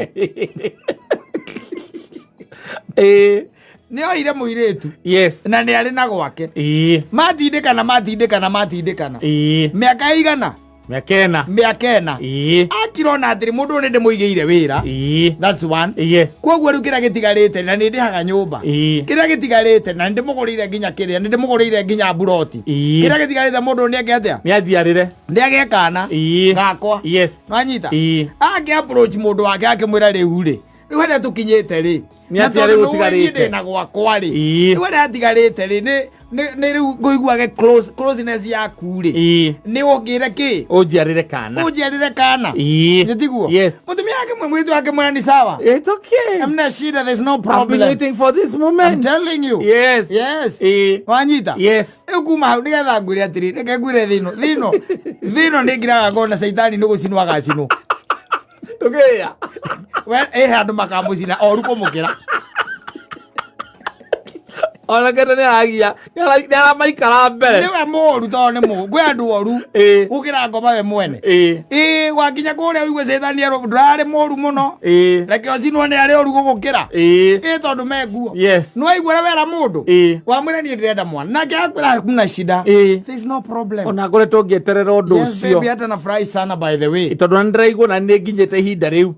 Speaker 1: Nĩ oire mũirĩtu. Na nĩ arĩ na gwake. Matindĩkana, matindĩkana, matindĩkana. Mĩaka ĩigana?
Speaker 2: Mĩaka 4.
Speaker 1: Mĩaka 4. Akirona atĩrĩ, mũndũ ũyũ nĩ ndĩmũigĩire wĩra. That's one. Koguo rĩu kĩrĩa gĩtigarĩte, na nĩ ndĩhaga nyũmba. Kĩrĩa gĩtigarĩte, na nĩ ndĩmũgũrĩire nginya kĩrĩa, nĩ ndĩmũgũrĩire nginya mburoti. Kĩrĩa gĩtigarĩte, mũndũ ũyũ nĩ eke atĩa?
Speaker 2: Nĩ anjiarĩre.
Speaker 1: Nĩ agĩe kana. Gakwa. Nwanyita? Akĩ approach mũndũ wake akĩmwĩra, rĩu rĩ, rĩu harĩa tũkinyĩte rĩ,
Speaker 2: Nĩ
Speaker 1: na
Speaker 2: atĩa
Speaker 1: tondũ
Speaker 2: rĩu
Speaker 1: nĩ ũĩ
Speaker 2: ũtigarĩte?
Speaker 1: niĩ ndĩna gwakwa rĩ,
Speaker 2: Rĩu
Speaker 1: harĩa hatigarĩte rĩ, nĩ rĩu ngũiguage closeness yaku rĩ, nĩ ũngĩre kĩ?
Speaker 2: Ũnjiarĩre kana.
Speaker 1: Ũnjiarĩre kana. Nĩ tiguo?
Speaker 2: Yes.
Speaker 1: Mũtumia wake mwe, mũirĩtu wake mwena ni sawa.
Speaker 2: It's okay.
Speaker 1: Hamna shida, there's no
Speaker 2: I've been
Speaker 1: problem.
Speaker 2: waiting for this moment.
Speaker 1: I'm telling you. Yes. Wanyita?
Speaker 2: Yes.
Speaker 1: Rĩu kuma hau nĩgetha ngwĩre atĩrĩ, reke ngwĩre thĩno thĩno thĩno nĩ ngiraga ngona caitani nĩ gũcinwo agacinwo.
Speaker 2: Ndũgĩya.
Speaker 1: We ĩ handũ makamũcina oru kũmũkĩra.
Speaker 2: Ona kendo nĩ aragia, nĩ aramaikara mbere.
Speaker 1: Nĩwe mũru tondũ nĩ mũru kwĩ andũ oru gũkĩra ngoma we mwene. Ĩ, wakinya kũrĩa ũigue caitani erwo ndũrarĩ mũru mũno. Reke ũcinwo nĩ arĩ oru gũgũkĩra. Ĩ, tondũ menguo. Nĩwaigua ũrĩa wera mũndũ. Wamwĩra niĩ ndĩrenda mwana, nake akwĩra hakuna shida. There is no problem.
Speaker 2: Ona ngoretwo ngĩeterera ũndũ
Speaker 1: Yes,
Speaker 2: ũcio.
Speaker 1: baby, hata nafurahi sana, by the way.
Speaker 2: Tondũ na nĩndĩraigua na nĩ nginyĩte ihinda rĩu.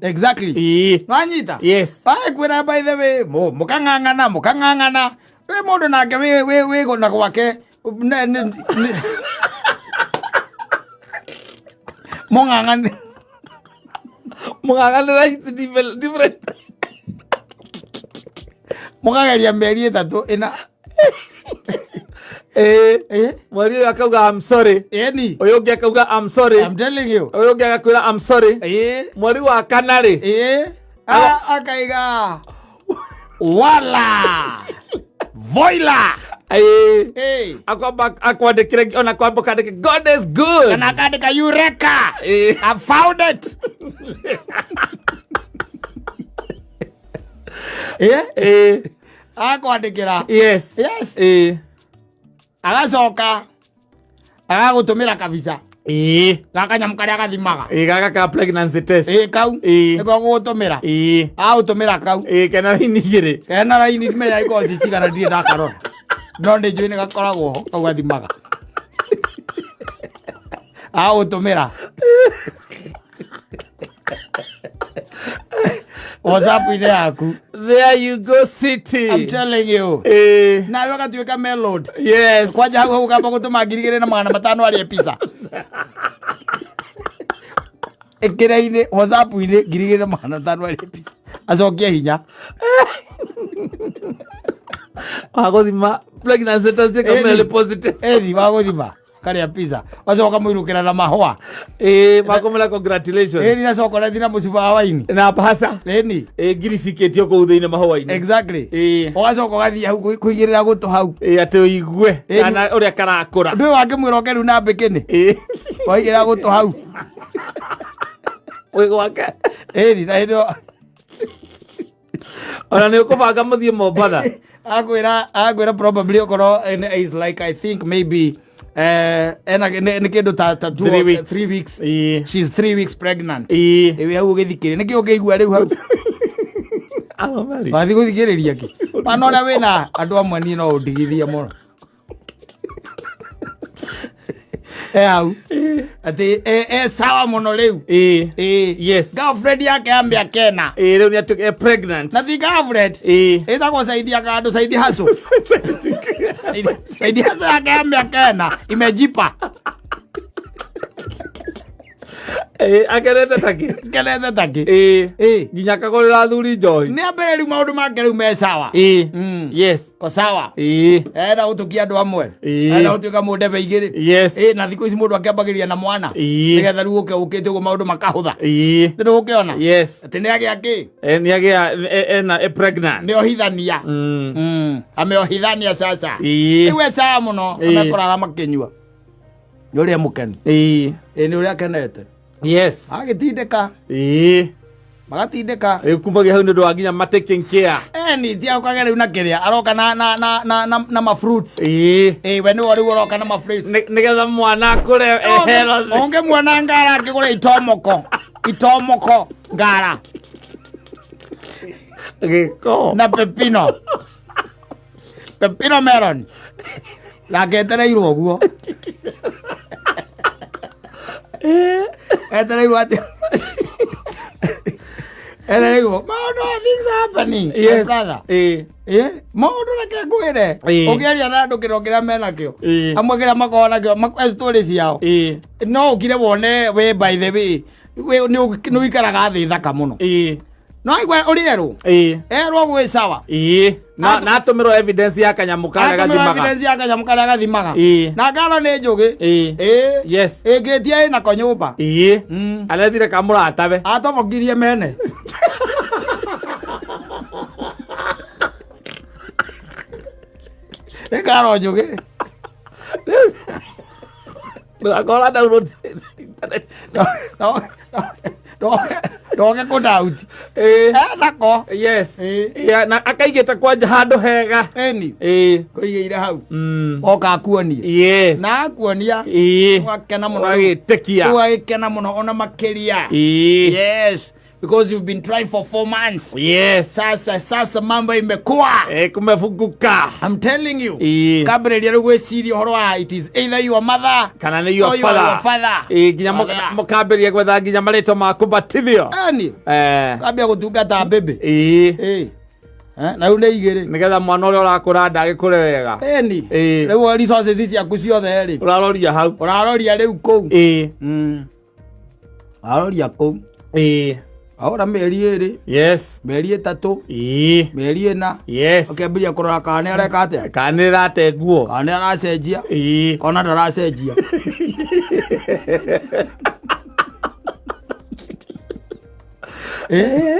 Speaker 1: Nwanyita?
Speaker 2: Yes.
Speaker 1: Kwĩra by the way, mũkang'ang'ana, mũkang'ang'ana wĩ mũndũ nake wĩ na gwake mũng'ang'ane.
Speaker 2: Mũng'ang'anĩra is different.
Speaker 1: Mũkageria mĩeri 3, 4.
Speaker 2: Mweri ũyũ akauga, "I'm sorry."
Speaker 1: Ĩni.
Speaker 2: Ũyũ ũngĩ akauga, "I'm sorry."
Speaker 1: I'm telling you.
Speaker 2: Ũyũ ũngĩ agakwĩra, "I'm sorry." Mweri wa kana rĩ,
Speaker 1: Ĩ, akaiga wala voila.
Speaker 2: Akwamba akwandĩkĩre, ona kwamba kandĩke, "God is good."
Speaker 1: Kana akandĩka, "Eureka! I found it." Agakwandĩkĩra.
Speaker 2: Yes.
Speaker 1: Yes.
Speaker 2: Ĩĩ.
Speaker 1: Agacoka agagũtũmĩra kabica.
Speaker 2: Ĩĩ.
Speaker 1: Gakanyamũ karĩa gathimaga.
Speaker 2: Ĩĩ, gaka ka pregnancy test.
Speaker 1: Ĩĩ, kau.
Speaker 2: Ĩĩ.
Speaker 1: Nĩko gũgũtũmĩra.
Speaker 2: Ĩĩ.
Speaker 1: Agũtũmĩra kau.
Speaker 2: Ĩĩ, kena raini igĩrĩ.
Speaker 1: Kena raini menya ikorwo ci cigana, ndirĩ ndakarora, no nĩ njũĩ nĩ gakoragwo ho kau gathimaga. Agũtũmĩra WhatsApp-inĩ yaku.
Speaker 2: There you go, city.
Speaker 1: I'm telling you.
Speaker 2: Ĩĩ.
Speaker 1: Nawe ũgatuĩka melod.
Speaker 2: Yes.
Speaker 1: Kwanja hau hau ũkamba gũtũma 2500 arĩe pizza. Ĩkĩra-inĩ WhatsApp-inĩ 2500 arĩe pizza, acokie hinya.
Speaker 2: Wagũthima pregnancy test ĩkaumĩra nĩ positive.
Speaker 1: Ĩni wagũthima karĩa pizza, wacoka mũirũkĩra na mahũa.
Speaker 2: Ĩĩ, makũmĩra congratulations.
Speaker 1: Ĩni na chocolate na mũcuba wa waini.
Speaker 2: Na pasa.
Speaker 1: Ĩni.
Speaker 2: Ĩĩ, ngiri cikĩtio kũu thĩinĩ mahũa-inĩ.
Speaker 1: Exactly.
Speaker 2: Ĩĩ.
Speaker 1: Ũgacoka ũgathiĩ hau kũigĩrĩra gũtũ hau.
Speaker 2: Ĩĩ, atĩ ũigue
Speaker 1: Ĩĩ.
Speaker 2: kana ũrĩa karakũra.
Speaker 1: Ndũĩ wangĩmwĩra oke rĩu na mbĩkĩnĩ.
Speaker 2: Ĩĩ.
Speaker 1: Waigĩrĩra gũtũ hau.
Speaker 2: Wĩ gwake.
Speaker 1: Ĩni na hĩndĩ ĩyo
Speaker 2: Ona nĩ ũkũbanga mũthiĩ Mombatha.
Speaker 1: Akwĩra probably okorwo is like, I think maybe ena nĩ kĩndũ ta two
Speaker 2: Three
Speaker 1: or
Speaker 2: weeks.
Speaker 1: 3 weeks.
Speaker 2: Ĩĩ.
Speaker 1: She's 3 weeks pregnant.
Speaker 2: Ĩĩ.
Speaker 1: Ĩĩ, hau ũgĩthikĩrĩria nĩkĩ ũngĩigua rĩu hau?
Speaker 2: Aromari.
Speaker 1: Wathiĩ gũthikĩrĩria kĩ mana ũrĩa wĩna andũ amwe, niĩ no ũndigithie mũno e hau atĩ e sawa mũno rĩu.
Speaker 2: Ĩĩ.
Speaker 1: Ĩĩ.
Speaker 2: Yes.
Speaker 1: Girlfriend yake ya mĩaka 4.
Speaker 2: Ĩĩ, rĩu nĩ atuĩka pregnant.
Speaker 1: Na ti girlfriend.
Speaker 2: Ĩĩ.
Speaker 1: Ĩtagwo saidia kandũ, side hustle. Side hustle yake ya mĩaka 4 imejipa.
Speaker 2: Ĩĩ, akenete takĩ.
Speaker 1: Kenete takĩ.
Speaker 2: Ĩĩ.
Speaker 1: Ĩĩ.
Speaker 2: Nginya akagũrĩra athuri njohi.
Speaker 1: Nĩ ambere rĩu maũndũ make rĩu me sawa.
Speaker 2: Ĩĩ. Yes.
Speaker 1: Ko sawa.
Speaker 2: Ĩĩ.
Speaker 1: Enda gũtũkia andũ amwe.
Speaker 2: Ĩĩ.
Speaker 1: Enda gũtuĩka mũndebe igĩrĩ.
Speaker 2: Yes.
Speaker 1: Ĩĩ, na thikũ ici mũndũ akĩambagĩrĩria na mwana.
Speaker 2: Ĩĩ.
Speaker 1: Nĩgetha rĩu ũke ũkĩte ũguo maũndũ makahũtha.
Speaker 2: Ĩĩ.
Speaker 1: Nĩ ũkĩona
Speaker 2: Yes.
Speaker 1: atĩ nĩ agĩa kĩ.
Speaker 2: Nĩ agĩa ena pregnant.
Speaker 1: Nĩ ohithania. Ameohithania sasa.
Speaker 2: Ĩĩ.
Speaker 1: Rĩu e sawa mũno.
Speaker 2: Ĩĩ.
Speaker 1: Amekoraga makĩnyua nĩ ũrĩa mũkenu.
Speaker 2: Ĩĩ.
Speaker 1: Ĩĩ, nĩ ũrĩa akenete.
Speaker 2: Yes.
Speaker 1: Agĩtindĩka.
Speaker 2: Ĩĩ.
Speaker 1: Magatindĩka.
Speaker 2: Rĩu kumagia hau nĩ ũndũ wa nginya ma taking care.
Speaker 1: Eni ti aukage rĩu na kĩrĩa aroka na ma fruits.
Speaker 2: Ĩĩ.
Speaker 1: Ĩĩ, we nĩwe rĩu ũroka na ma fruits.
Speaker 2: Nĩgetha mwana akũre e healthy.
Speaker 1: Ũngĩmuona ngara akĩgũra itomoko, itomoko ngara.
Speaker 2: Gĩko.
Speaker 1: Na pepino, pepino melon nake etereirwo ũguo, etereirwo atĩ etereirwo maũndũ, things are happening, my brother.
Speaker 2: Ĩĩ.
Speaker 1: Ĩ, maũndũ reke ngwĩre.
Speaker 2: Ĩĩ.
Speaker 1: Ũngĩaria na andũ kĩro kĩrĩa menakĩo,
Speaker 2: Ĩĩ.
Speaker 1: amwe kĩrĩa makoragwo nakĩo story ciao,
Speaker 2: Ĩĩ.
Speaker 1: no ũkire wone we, by the way, we nĩ ũikaraga thĩ thaka mũno.
Speaker 2: Ĩĩ.
Speaker 1: No aigua ũrĩ erwo.
Speaker 2: Ĩĩ.
Speaker 1: Erwo gwĩ sawa.
Speaker 2: Ĩĩ. Na atũmĩrwo evidence ya kanyamũ karĩa
Speaker 1: Atũmĩrwo
Speaker 2: gathimaga.
Speaker 1: evidence ya kanyamũ karĩa gathimaga.
Speaker 2: Ĩĩ.
Speaker 1: Na ngaro nĩ njũgĩ.
Speaker 2: Ĩĩ.
Speaker 1: Ĩĩ.
Speaker 2: Yes.
Speaker 1: Ĩngĩtia ĩnako nyũmba.
Speaker 2: Ĩĩ. Arethire ka mũratawe.
Speaker 1: Atobokirie mene. Nĩ ngaro njũgĩ.
Speaker 2: Ndũgakora download internet.
Speaker 1: Ndoge kũ doubt.
Speaker 2: Ĩĩ.
Speaker 1: Enako.
Speaker 2: Yes.
Speaker 1: Ĩĩ.
Speaker 2: Yeah, na akaigĩte kwanja handũ hega.
Speaker 1: Ĩni.
Speaker 2: Ĩĩ.
Speaker 1: Kũigĩire hau. Oka akuonie.
Speaker 2: Yes.
Speaker 1: Na akuonia.
Speaker 2: Ĩĩ.
Speaker 1: Ũgakena mũno.
Speaker 2: Ũgagĩtĩkia.
Speaker 1: Ũgagĩkena mũno ona makĩria.
Speaker 2: Ĩĩ.
Speaker 1: Yes, because you've been trying for 4 months.
Speaker 2: Yes.
Speaker 1: Sasa mambo imekuwa.
Speaker 2: Ĩĩ, kumefunguka.
Speaker 1: I'm telling you.
Speaker 2: Ĩĩ.
Speaker 1: Kambĩrĩria rĩu gwĩciria ũhoro wa it is either your mother
Speaker 2: Kana nĩ your
Speaker 1: or your
Speaker 2: father.
Speaker 1: father.
Speaker 2: Ĩĩ, nginya
Speaker 1: Father.
Speaker 2: mũkambĩrĩria gwetha nginya marĩtwa ma kũbatithio.
Speaker 1: Eni.
Speaker 2: Eh.
Speaker 1: Kambia gũtungata mbĩmbĩ.
Speaker 2: Ĩĩ.
Speaker 1: Ĩĩ. Eh, na rĩu nĩ igĩrĩ.
Speaker 2: Nĩgetha mwana ũrĩa ũrakũra ndagĩkũre wega.
Speaker 1: Eni.
Speaker 2: Ĩĩ.
Speaker 1: Rĩu resources ciaku ciothe rĩ.
Speaker 2: Ũraroria hau.
Speaker 1: Ũraroria rĩu kũu.
Speaker 2: Ĩĩ.
Speaker 1: Ũraroria kũu.
Speaker 2: Ĩĩ.
Speaker 1: Ahũra mĩeri 2.
Speaker 2: Yes.
Speaker 1: Mĩeri 3.
Speaker 2: Ĩĩ.
Speaker 1: Mĩeri 4.
Speaker 2: Yes.
Speaker 1: Ũkĩambĩrĩria kũrora kana nĩ areka atĩa.
Speaker 2: Kana nĩ ĩrate nguo.
Speaker 1: Kana nĩ aracenjia.
Speaker 2: Ĩĩ.
Speaker 1: Kona ndaracenjia. Eh?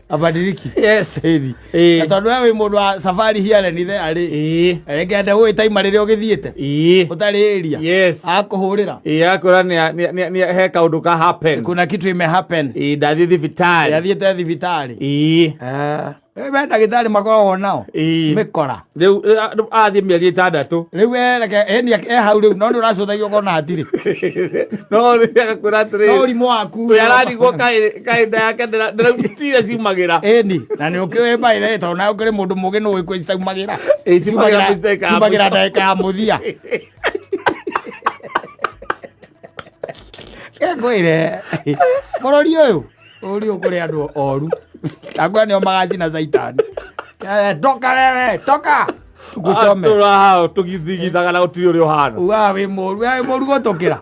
Speaker 1: Abadiliki.
Speaker 2: Yes.
Speaker 1: Ĩni.
Speaker 2: Ĩĩ.
Speaker 1: Na tondũ we wĩ mũndũ wa safari here and there rĩ.
Speaker 2: Ĩĩ.
Speaker 1: Reke ende gwĩ taima rĩrĩa ũgĩthiĩte.
Speaker 2: Ĩĩ.
Speaker 1: Ũtarĩ area.
Speaker 2: Yes.
Speaker 1: Akũhũrĩra.
Speaker 2: Ĩĩ, akwĩra nĩ he kaũndũ ka happen.
Speaker 1: Kuna kitu ime happen.
Speaker 2: Ĩĩ, ndathiĩ thibitarĩ.
Speaker 1: Yathiĩte thibitarĩ.
Speaker 2: Ĩĩ.
Speaker 1: Eh. We ndagĩtarĩ makoragwo nao
Speaker 2: Ĩĩ.
Speaker 1: mĩkora.
Speaker 2: Rĩu athiĩ mĩeri 6.
Speaker 1: Rĩu ereke ĩni e hau rĩu, no nĩ ũracũthagio ũkona hatirĩ.
Speaker 2: No rĩu agakwĩra
Speaker 1: No
Speaker 2: atĩrĩrĩ,
Speaker 1: ũrimũ waku.
Speaker 2: Ũrĩa ararigwo kaĩ nda yake ndĩrautire ciumagĩra.
Speaker 1: Ĩni na nĩ ũkĩũĩ mbaĩre, tondũ nawe ũkĩrĩ mũndũ mũgĩ nĩ ũĩ kwĩ citaumagĩra.
Speaker 2: Ĩ, ciumagĩra ndagĩka ya
Speaker 1: Ciumagĩra
Speaker 2: mũico.
Speaker 1: ndagĩka ya mũthia. Ngwĩre bũrũri ũyũ, bũrũri ũyũ kũrĩ andũ oru. Ndakwĩra nĩo magacina caitani. Toka wewe, toka tukuchome.
Speaker 2: Tũraha tũgithigithaga na gũtirĩ ũrĩa ũhana.
Speaker 1: Ugaga wĩ mũru, we wĩ mũru gũtũkĩra.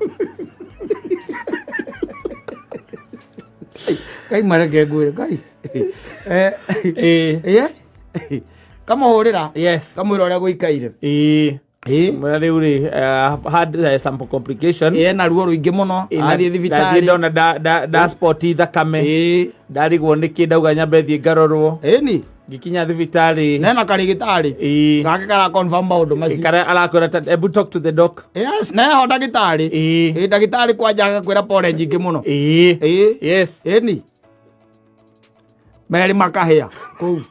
Speaker 1: Ngai mareke ngwĩre Ngai.
Speaker 2: Ĩĩ.
Speaker 1: Kamũhũrĩra.
Speaker 2: Yes.
Speaker 1: Kamwĩra ũrĩa gũikaire.
Speaker 2: Ĩĩ.
Speaker 1: Ĩĩ.
Speaker 2: Mwĩra rĩu rĩ, had some complication.
Speaker 1: Ena ruo rũingĩ mũno. Athiĩ
Speaker 2: Ndathiĩ
Speaker 1: thibitarĩ.
Speaker 2: ndona da spot thakame.
Speaker 1: Ĩĩ.
Speaker 2: Ndarigwo nĩkĩ, ndauga nyambe thiĩ ngarorwo.
Speaker 1: Ĩni.
Speaker 2: Ngĩkinya thibitarĩ.
Speaker 1: Nena karĩgĩtarĩ.
Speaker 2: Ĩĩ.
Speaker 1: Gake kara confirm maũndũ macio.
Speaker 2: Karĩa arakwĩra ta, ebu talk to the doc.
Speaker 1: Yes, na eho ndagĩtarĩ.
Speaker 2: Ĩĩ.
Speaker 1: Ĩĩ, ndagĩtarĩ kwanja agakwĩra pole nyingĩ mũno.
Speaker 2: Ĩĩ.
Speaker 1: Ĩĩ.
Speaker 2: Yes.
Speaker 1: Ĩni. Merĩ makahĩa kũu.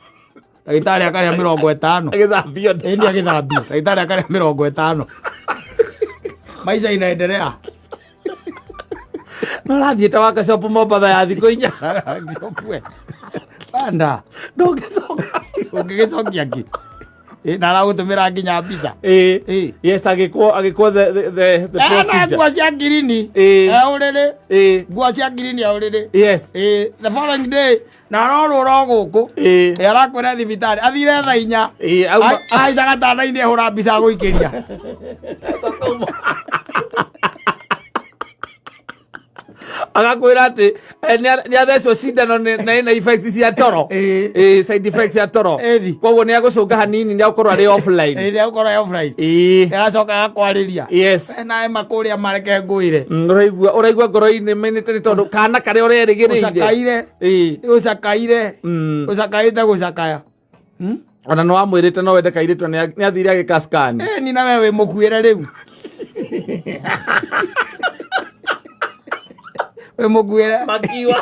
Speaker 1: Ndagĩtarĩ akarĩa 50.
Speaker 2: Agĩthambio nda.
Speaker 1: Ĩni agĩthambio. Ndagĩtarĩ akarĩa 50. Maisha inaendelea.
Speaker 2: No ũrathiĩ ta waka shop Mombatha ya thikũ 4.
Speaker 1: Ngĩopue. Banda.
Speaker 2: Ndũngĩcoka.
Speaker 1: Ũngĩgĩcokia kĩ? Ĩ, na aragũtũmĩra nginya mbica.
Speaker 2: Ĩĩ.
Speaker 1: Ĩĩ.
Speaker 2: Yes, agĩkwo the
Speaker 1: Ena
Speaker 2: procedure.
Speaker 1: nguo cia ngirini.
Speaker 2: Ĩĩ.
Speaker 1: E ũrĩrĩ.
Speaker 2: Ĩĩ.
Speaker 1: Nguo cia ngirini e ũrĩrĩ.
Speaker 2: Yes.
Speaker 1: Ĩĩ, the following day na arorũra o gũkũ.
Speaker 2: Ĩĩ.
Speaker 1: Ĩ, arakwĩra thibitarĩ athire thaa 4.
Speaker 2: Ĩĩ, auma-
Speaker 1: Ahaica gatanda-inĩ ahũra mbica agũikĩria.
Speaker 2: Agakwĩra atĩ nĩ athecwo cindano na ĩna effects cia toro.
Speaker 1: Ĩĩ.
Speaker 2: Ĩĩ, side effects cia toro.
Speaker 1: Ĩni.
Speaker 2: Koguo nĩ agũcũnga hanini, nĩ agũkorwo arĩ offline.
Speaker 1: Ĩĩ, nĩ agũkorwo e offline.
Speaker 2: Ĩĩ.
Speaker 1: Agacoka agakwarĩria.
Speaker 2: Yes.
Speaker 1: Nawe makũrĩa mareke ngwĩre.
Speaker 2: Ũraigua ngoro-inĩ menete nĩ tondũ kana karĩa ũrerĩgĩrĩire.
Speaker 1: Ũcakaire.
Speaker 2: Ĩĩ.
Speaker 1: Ũcakaire. Ũcakaĩte gũcakaya.
Speaker 2: Ona nĩ wamwĩrĩte no wende kairĩtu, nĩ athire agĩka scan.
Speaker 1: Ĩni na we wĩ mũkuĩre rĩu. Wĩ mũkuĩre.
Speaker 2: Makiwa.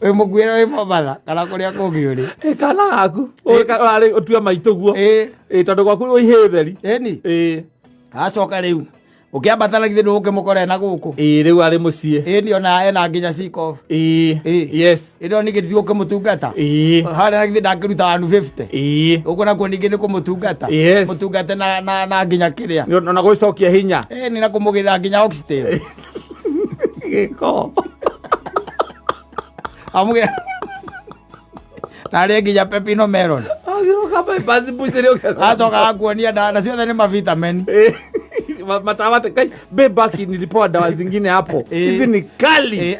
Speaker 1: Wĩ mũkuĩre wĩ Mombatha kana kũrĩa kũngĩ ũrĩ.
Speaker 2: Ĩ, kana gaku ũrarĩ ũtue maitũ guo.
Speaker 1: Ĩĩ.
Speaker 2: Ĩ, tondũ gwaku wĩ ihĩĩ theri.
Speaker 1: Ĩni.
Speaker 2: Ĩĩ.
Speaker 1: Acoka rĩu ũkĩambata na githĩ ndũgũkĩmũkora ena gũkũ.
Speaker 2: Ĩĩ, rĩu arĩ mũciĩ.
Speaker 1: Ĩni ona ena nginya sikof.
Speaker 2: Ĩĩ.
Speaker 1: Ĩĩ.
Speaker 2: Yes.
Speaker 1: Ĩno ningĩ ti gũkĩmũtungata.
Speaker 2: Ĩĩ.
Speaker 1: Harĩa na githĩ ndangĩruta 150.
Speaker 2: Ĩĩ.
Speaker 1: Ũguo nakuo ningĩ nĩ kũmũtungata.
Speaker 2: Yes.
Speaker 1: Mũtungate na nginya kĩrĩa.
Speaker 2: Ona gũcokia hinya.
Speaker 1: Ĩni na kũmũgĩra nginya oxtail.
Speaker 2: Gĩko.
Speaker 1: Amũgĩra na arĩe nginya pepino melon.
Speaker 2: Agĩroka bypass mbucĩrĩ ũgetha.
Speaker 1: Acoka agakuonia na ciothe nĩ mavitamin.
Speaker 2: Matawate kai bebaki, nilipewa dawa zingine hapo. Hizi ni kali.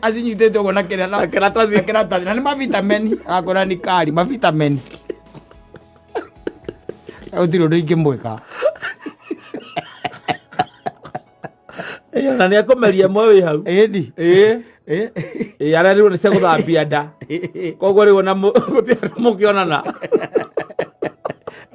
Speaker 1: Acinyitĩte ũguo na kĩrĩa
Speaker 2: Na kĩratathi.
Speaker 1: Na kĩratathi na nĩ mavitamin, akwĩra nĩ kali mavitamin. Gũtirĩ ũndũ ingĩmwĩka.
Speaker 2: Ĩĩ, ona nĩ akũmeria ĩmwe wĩ hau.
Speaker 1: Ĩni.
Speaker 2: Ĩĩ.
Speaker 1: Ĩ.
Speaker 2: Ĩĩ, arerirwo nĩ cia gũthambia nda, koguo rĩu ona gũtirĩ andũ mũkĩonana.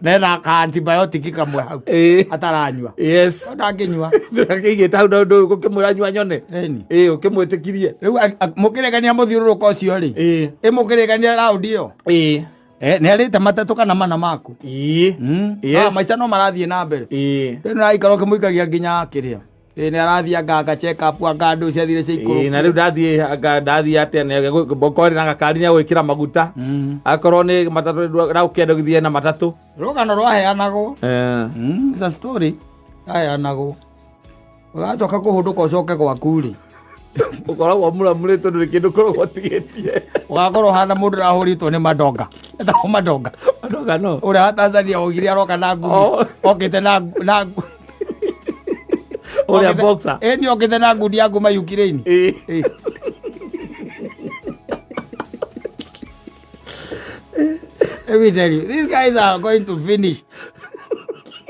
Speaker 1: Nena ka antibiotic kamwe hau.
Speaker 2: Ĩĩ.
Speaker 1: Ataranyua.
Speaker 2: Yes.
Speaker 1: Ndangĩnyua.
Speaker 2: Ndũrakĩigĩte hau na ũndũ ũkĩmwĩra nyua nyone.
Speaker 1: Ĩni.
Speaker 2: Ĩĩ, ũkĩmwĩtĩkirie.
Speaker 1: Rĩu mũkĩrĩkania mũthiũrũrũko ũcio rĩ.
Speaker 2: Ĩĩ.
Speaker 1: Ĩ, mũkĩrĩkania raundi ĩyo.
Speaker 2: Ĩĩ.
Speaker 1: Nĩ arĩte matatũ kana mana maku.
Speaker 2: Ĩĩ. Yes.
Speaker 1: Ah, maica no marathiĩ na mbere.
Speaker 2: Ĩĩ.
Speaker 1: Rĩu nĩraikara ũkĩmũikagia nginya kĩrĩa. Ĩ, nĩ arathiĩ anga check up, anga andũ ciathire
Speaker 2: Ĩĩ, na rĩu
Speaker 1: ciaikũrũkire.
Speaker 2: Ndathiĩ anga ndathiĩ atĩa, nĩ na gakari nĩ agwĩkĩra maguta, akorwo nĩ matatũ ragũkĩenda gũthiĩ na matatũ.
Speaker 1: Rũgano rwaheanagwo.
Speaker 2: Eh.
Speaker 1: It's a story yaheanagwo. Ũgacoka kũhũndũka ũcoke gwaku rĩ.
Speaker 2: Ũkoragwo mũramũrĩ tondũ nĩ kĩndũ ũkoragwo ũtigĩtie.
Speaker 1: Ũgakorwo ũhana mũndũ ũrahũrĩtwo nĩ madonga. Etagwo madonga.
Speaker 2: Madonga no.
Speaker 1: Ũrĩa wa Tanzania ogire aroka na ngumi.
Speaker 2: Oh.
Speaker 1: Okĩte na
Speaker 2: Ũrĩa boxer.
Speaker 1: Ĩ, nĩ okĩte na ngundi ya nguma Ukraine.
Speaker 2: Ĩĩ.
Speaker 1: Ĩ. Let me tell you, these guys are going to finish.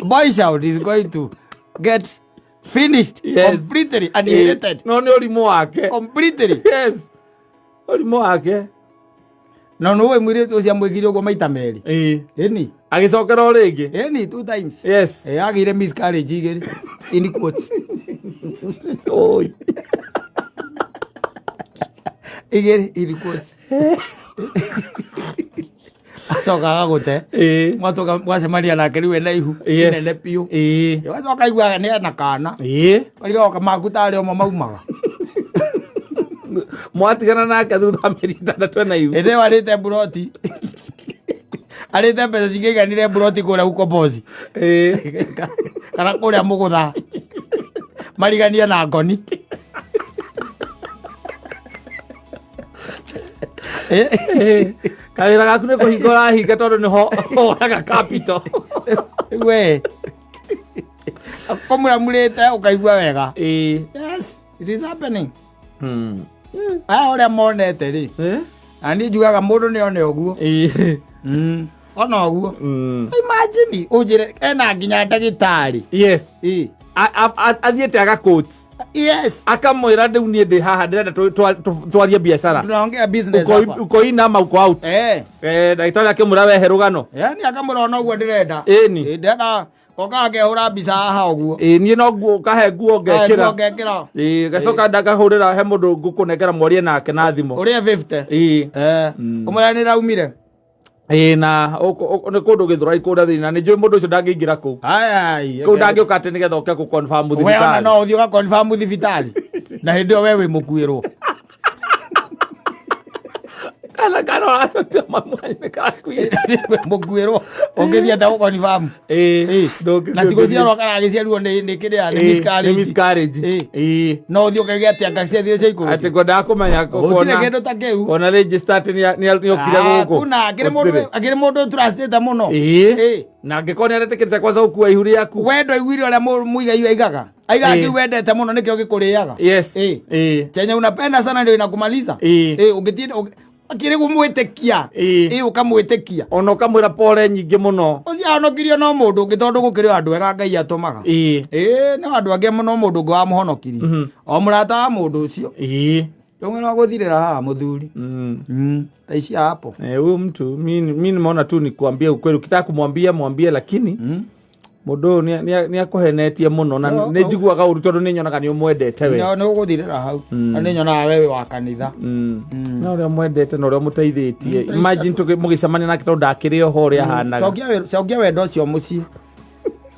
Speaker 1: Boy Child is going to get finished
Speaker 2: Yes.
Speaker 1: completely annihilated.
Speaker 2: No nĩ ũrimũ wake.
Speaker 1: Completely.
Speaker 2: Yes, ũrimũ wake.
Speaker 1: No nĩ mũirĩtu ũcio amwĩkire ũguo maita merĩ.
Speaker 2: Ĩĩ.
Speaker 1: Ĩni.
Speaker 2: Agĩcokera o rĩngĩ.
Speaker 1: Ĩni two times.
Speaker 2: Yes.
Speaker 1: Ĩ, agĩire miscarriage igĩrĩ in quotes.
Speaker 2: Oi.
Speaker 1: Igĩrĩ in quotes. Acoka agagũte. Mwatoka mwacemania nake rĩu ena ihu inene biũ. Wacoka aiguaga nĩ ena kana. Ũrigoka maku tarĩ omo maumaga.
Speaker 2: Mwatigana nake thutha wa mĩeri 6 ena ihu.
Speaker 1: Hĩndĩ ĩyo arĩte mburoti. Arĩte mbeca cingĩiganire mburoti kũrĩa ukombozi. Kana kũrĩa mũgũtha. Mariganie na ngoni.
Speaker 2: Kawĩra gaku nĩ kũhinga ũrahinga tondũ nĩho woyaga capital.
Speaker 1: We. Kũmuramurĩte ũkaigua wega. Yes, it is happening. Aya ũrĩa monete rĩ. Na niĩ njugaga mũndũ nĩ one ũguo. Ona ũguo. Imagine ũnjĩre ena nginya ndagĩtarĩ.
Speaker 2: Yes. Athiĩte agakũti.
Speaker 1: Yes.
Speaker 2: Akamwĩra rĩu niĩ ndĩ haha ndĩrenda twarie biacara.
Speaker 1: Tunaongea business hapa.
Speaker 2: Uko in ama uko out. Ndagĩtarĩ akĩmwĩra wehe rũgano.
Speaker 1: Yaani akamwĩra ona ũguo ndĩrenda.
Speaker 2: Ĩni.
Speaker 1: Ndĩrenda koka akehũra mbica haha ũguo.
Speaker 2: Niĩ no nguo kahe nguo ngekĩra.
Speaker 1: Nguo ngekĩra.
Speaker 2: Gacoka ndakahũrĩra he mũndũ ngũkũnengera mwarie nake na thimũ.
Speaker 1: Ũrĩa 50. Ũmwĩra nĩ raumire.
Speaker 2: Na nĩ kũndũ Gĩthũrai kũrĩa thĩinĩ na nĩ njũĩ mũndũ ũcio ndangĩingĩra kũu. Kũu ndangĩũka atĩ nĩgetha ũke gũ-confirm
Speaker 1: We ona
Speaker 2: thibitarĩ.
Speaker 1: no ũthiĩ ũga-confirm thibitarĩ. Na hĩndĩ ĩyo we wĩ mũkuĩrwo.
Speaker 2: Kana kana ũraruta mamu wanyu nĩ karakuire.
Speaker 1: Mũkuĩrwo. Ũngĩthiĩ atĩa gũ-confirm? Na ti gũciarwo karagĩciarirwo nĩ kĩrĩa, nĩ miscarriage.
Speaker 2: Nĩ miscarriage.
Speaker 1: No ũthiĩ ũkauge atĩ anga ciathire cia ikũrũki.
Speaker 2: Atĩ ngwendaga kũmenya
Speaker 1: Gũtirĩ kĩndũ ta kĩu.
Speaker 2: kuona register atĩ nĩ okire gũkũ.
Speaker 1: Kuna, akĩrĩ mũndũ, akĩrĩ mũndũ trustĩte mũno.
Speaker 2: Na angĩkorwo nĩ aretĩkĩrĩte kwanza gũkua ihu rĩaku.
Speaker 1: We ndwaiguire ũrĩa mũigai aigaga. Aigaga kĩu wendete mũno nĩkĩo gĩkũrĩaga. Chenye unapenda sana ndio inakumaliza. Ũngĩtinda akĩrĩ gũmwĩtĩkia. Ũkamwĩtĩkia.
Speaker 2: Ona ũkamwĩra pole nyingĩ mũno.
Speaker 1: Ũcio ahonokirio no mũndũ ũngĩ tondũ gũkĩrĩ o andũ ega Ngai atũmaga. No andũ angĩ no mũndũ ũngĩ wamũhonokirie. O mũrata wa mũndũ ũcio. Ndũng'ĩra gũthirĩra haha mũthuri. Ta ici hapo.
Speaker 2: Huyu mtu mi nimeona tu ni kuambia ukweli. Ukitaka kumwambia mwambie, lakini mũndũ ũyũ nĩ akũhenetie mũno na nĩ njiguaga ũru tondũ nĩ nyonaga nĩ ũmwendete we.
Speaker 1: Nĩ ũgũthirĩra hau. Na nĩ nyonaga we wĩ wa kanitha.
Speaker 2: Na ũrĩa ũmwendete na ũrĩa ũmũteithĩtie. Imagine mũgĩcemania nake tondũ ndakĩrĩ oho ũrĩa ahanaga.
Speaker 1: Cokia wendo ũcio mũciĩ.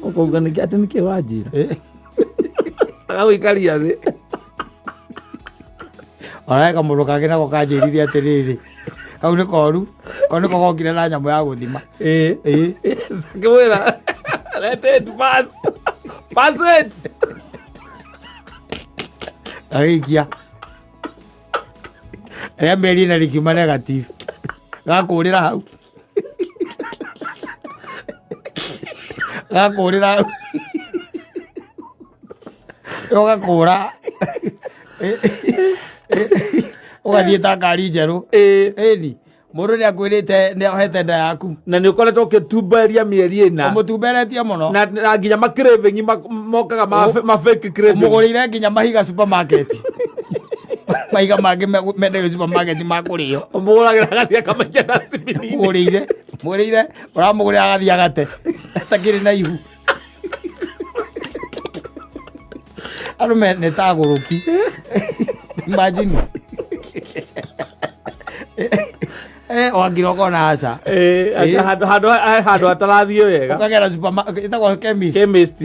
Speaker 2: Ũkauga nĩkĩ atĩ nĩkĩ ũranjĩra? Agagũikaria thĩ.
Speaker 1: Ona kamũndũ kangĩ nako kanjĩrire atĩrĩrĩ, kau nĩ koru, kau nĩko gokire na nyamũ ya gũthima.
Speaker 2: Akĩmwĩra, let it pass. Pass it.
Speaker 1: Agĩikia. Rĩa mĩeri ĩna rĩkiuma negative. Gakũrĩra hau. Gakũrĩra hau. Ũgakũra. Ũgathiĩ ta ngari njerũ. Ĩni. Mũndũ nĩ akwĩrĩte nĩ ohete nda yaku.
Speaker 2: Na nĩ ũkoretwo ũkĩtumberia mĩeri ĩna.
Speaker 1: Ũmũtumberetie mũno.
Speaker 2: Na nginya ma craving mokaga ma fake craving.
Speaker 1: Ũmũgũrĩire nginya mahiga supermarket. Mahiga mangĩ mendagio supermarket ma kũrĩo.
Speaker 2: Ũmũgũragĩra agathiĩ akamaikia dustbin-inĩ.
Speaker 1: Mũgũrĩire, mũgũrĩire, ũramũgũrĩra agathiĩ agate. Atakĩrĩ na ihu. Andũ nĩ ta agũrũki. Imagine. Wangira ũkona aca.
Speaker 2: Handũ hatarathiĩ wega.
Speaker 1: Ũkagera supermarket, ĩtagwo chemist.
Speaker 2: Chemist.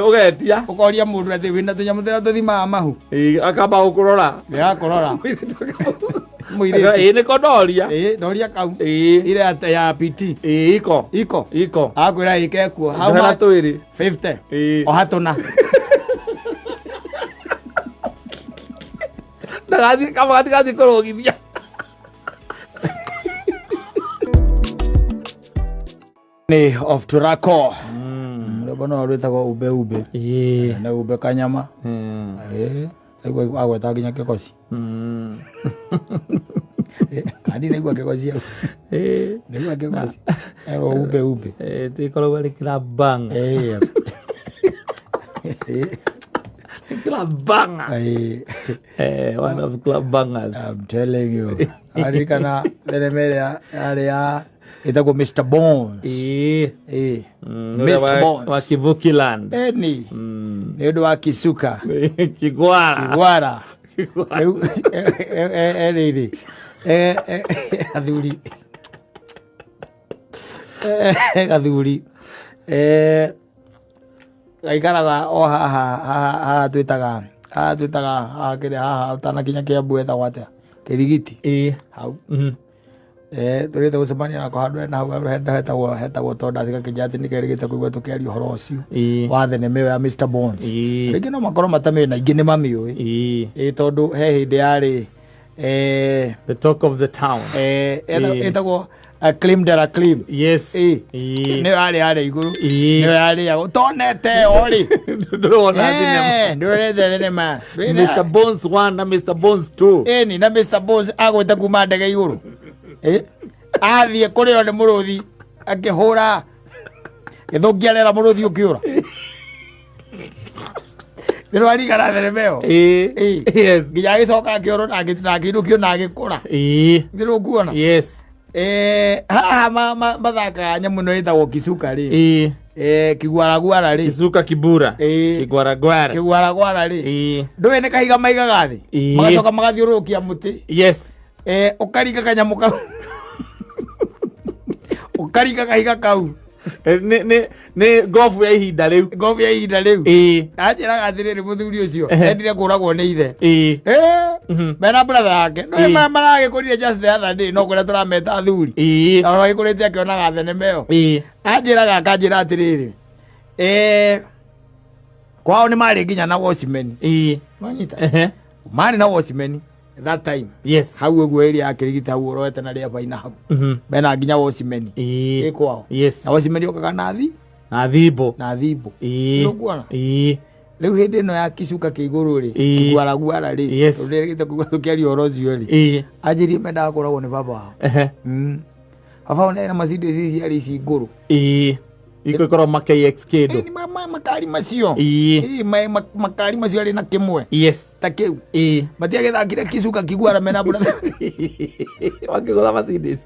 Speaker 2: Ũgetia.
Speaker 1: Ũkoria mũndũ atĩ wĩna tũnyamũ tũrĩa tũthimaga mahu.
Speaker 2: Akamba gũkũrora.
Speaker 1: Akũrora. Mũirĩtu.
Speaker 2: Nĩko ndoria.
Speaker 1: Ndoria kau. Ile ya PT.
Speaker 2: Iko.
Speaker 1: Iko.
Speaker 2: Iko.
Speaker 1: Akwĩra ĩke kuo. How
Speaker 2: Njohera
Speaker 1: much?
Speaker 2: twĩrĩ.
Speaker 1: 50. Oha tũna.
Speaker 2: Ndagathiĩ kaba gatigathiĩ kũrũgithia.
Speaker 1: Nĩ of Turako. Rwĩmbo no rwĩtagwo ube ube. Na ube kanyama. Aigua agweta nginya kĩgoci. Kandi naigua kĩgoci hau. Naigua kĩgoci. Erwo ube ube.
Speaker 2: Ĩkoragwo ĩrĩ club banger. Club banger. One of club bangers.
Speaker 1: I'm telling you. Aririkana thenema ĩrĩa yarĩ ya ĩtagwo Mr. Bones. Mr. Bones.
Speaker 2: Wa Kivuki Land.
Speaker 1: Eni. Nĩ ũndũ wa Kisuka.
Speaker 2: Kigwara.
Speaker 1: Kigwara. Rĩu rĩrĩ athuri gathuri gaikaraga o haha haha haha twĩtaga haha twĩtaga haha kĩrĩa haha ũtanakinya Kĩambu etagwo atĩa, Kĩrigiti. Hau. Tũrĩte gũcemania nako handũ hena hau hetagwo Tondas, gakĩnjĩra atĩ nĩkerĩgĩte kũigua tũkĩaria ũhoro ũcio wa thenema ĩyo ya Mr Bones. Rĩngĩ no makorwo matamĩũĩ na ingĩ nĩ mamĩũĩ. Tondũ he hĩndĩ yarĩ
Speaker 2: the talk of the town.
Speaker 1: Ĩtagwo Claim de la Claim. Nĩyo yarĩ igũrũ. Nĩyo yarĩagwo tonete ĩyo rĩ.
Speaker 2: Ndũrona thinema.
Speaker 1: Ndũronete thenema.
Speaker 2: Mr Bones 1 na Mr Bones 2.
Speaker 1: Ĩni na Mr Bones agwĩte kuma ndege igũrũ. Athiĩ kũrĩo nĩ mũrũthi akĩhũra gĩthũkia rĩera mũrũthi ũkĩũra. Nĩrwarigana thenema ĩyo. Nginya agĩcoka akĩorwo na akĩinũkio na agĩkũra. Nĩrũkuona. Haha mathakaga nyamũ ĩno ĩtagwo kicuka rĩ. Kiguaragwara rĩ.
Speaker 2: Kizuka kibura. Kigwaragwara.
Speaker 1: Kiguaragwara rĩ. Ndũĩ nĩ kahiga maigaga thĩ. Magacoka magathiũrũrũkia mũtĩ. Ũkaringa kanyamũ kau. Ũkaringa kahiga kau.
Speaker 2: Nĩ ngobu ya ihinda rĩu.
Speaker 1: Ngobu ya ihinda rĩu. Anjĩraga atĩrĩrĩ, mũthuri ũcio endire kũragwo nĩ ithe. Mena brother yake. Ndũĩ maragĩkũrire just the other day no kũrĩa tũrameta athuri. Tondũ agĩkũrĩte akĩonaga thenema ĩyo. Anjĩraga akanjĩra atĩrĩrĩ, kwao nĩ marĩ nginya na watchman. Wanyita? Marĩ na watchman that time. Hau ũguo area ya Kĩrigiti hau ũrorete na rĩa baina hau. Mena nginya watchman. Ĩ kwao. Na watchman okaga na thi
Speaker 2: Na thimbo.
Speaker 1: Na thimbo. Nĩũkuona? Rĩu hĩndĩ ĩno ya kicuka kĩ igũrũ rĩ, kiguaragwara rĩ, tũrĩrĩte kũigua tũkĩaria ũhoro ũcio rĩ, anjĩrie mendaga kũragwo nĩ baba wao. Baba wao nĩ na Mercedes ici ciarĩ ici ngũrũ.
Speaker 2: Iko ikorwo ma KX kĩndũ.
Speaker 1: Ĩ, makari macio. Ĩ, makari macio arĩ na kĩmwe ta kĩu. Matiagĩthakire kicuka kiguara mena brother.
Speaker 2: Wakĩgũtha Mercedes.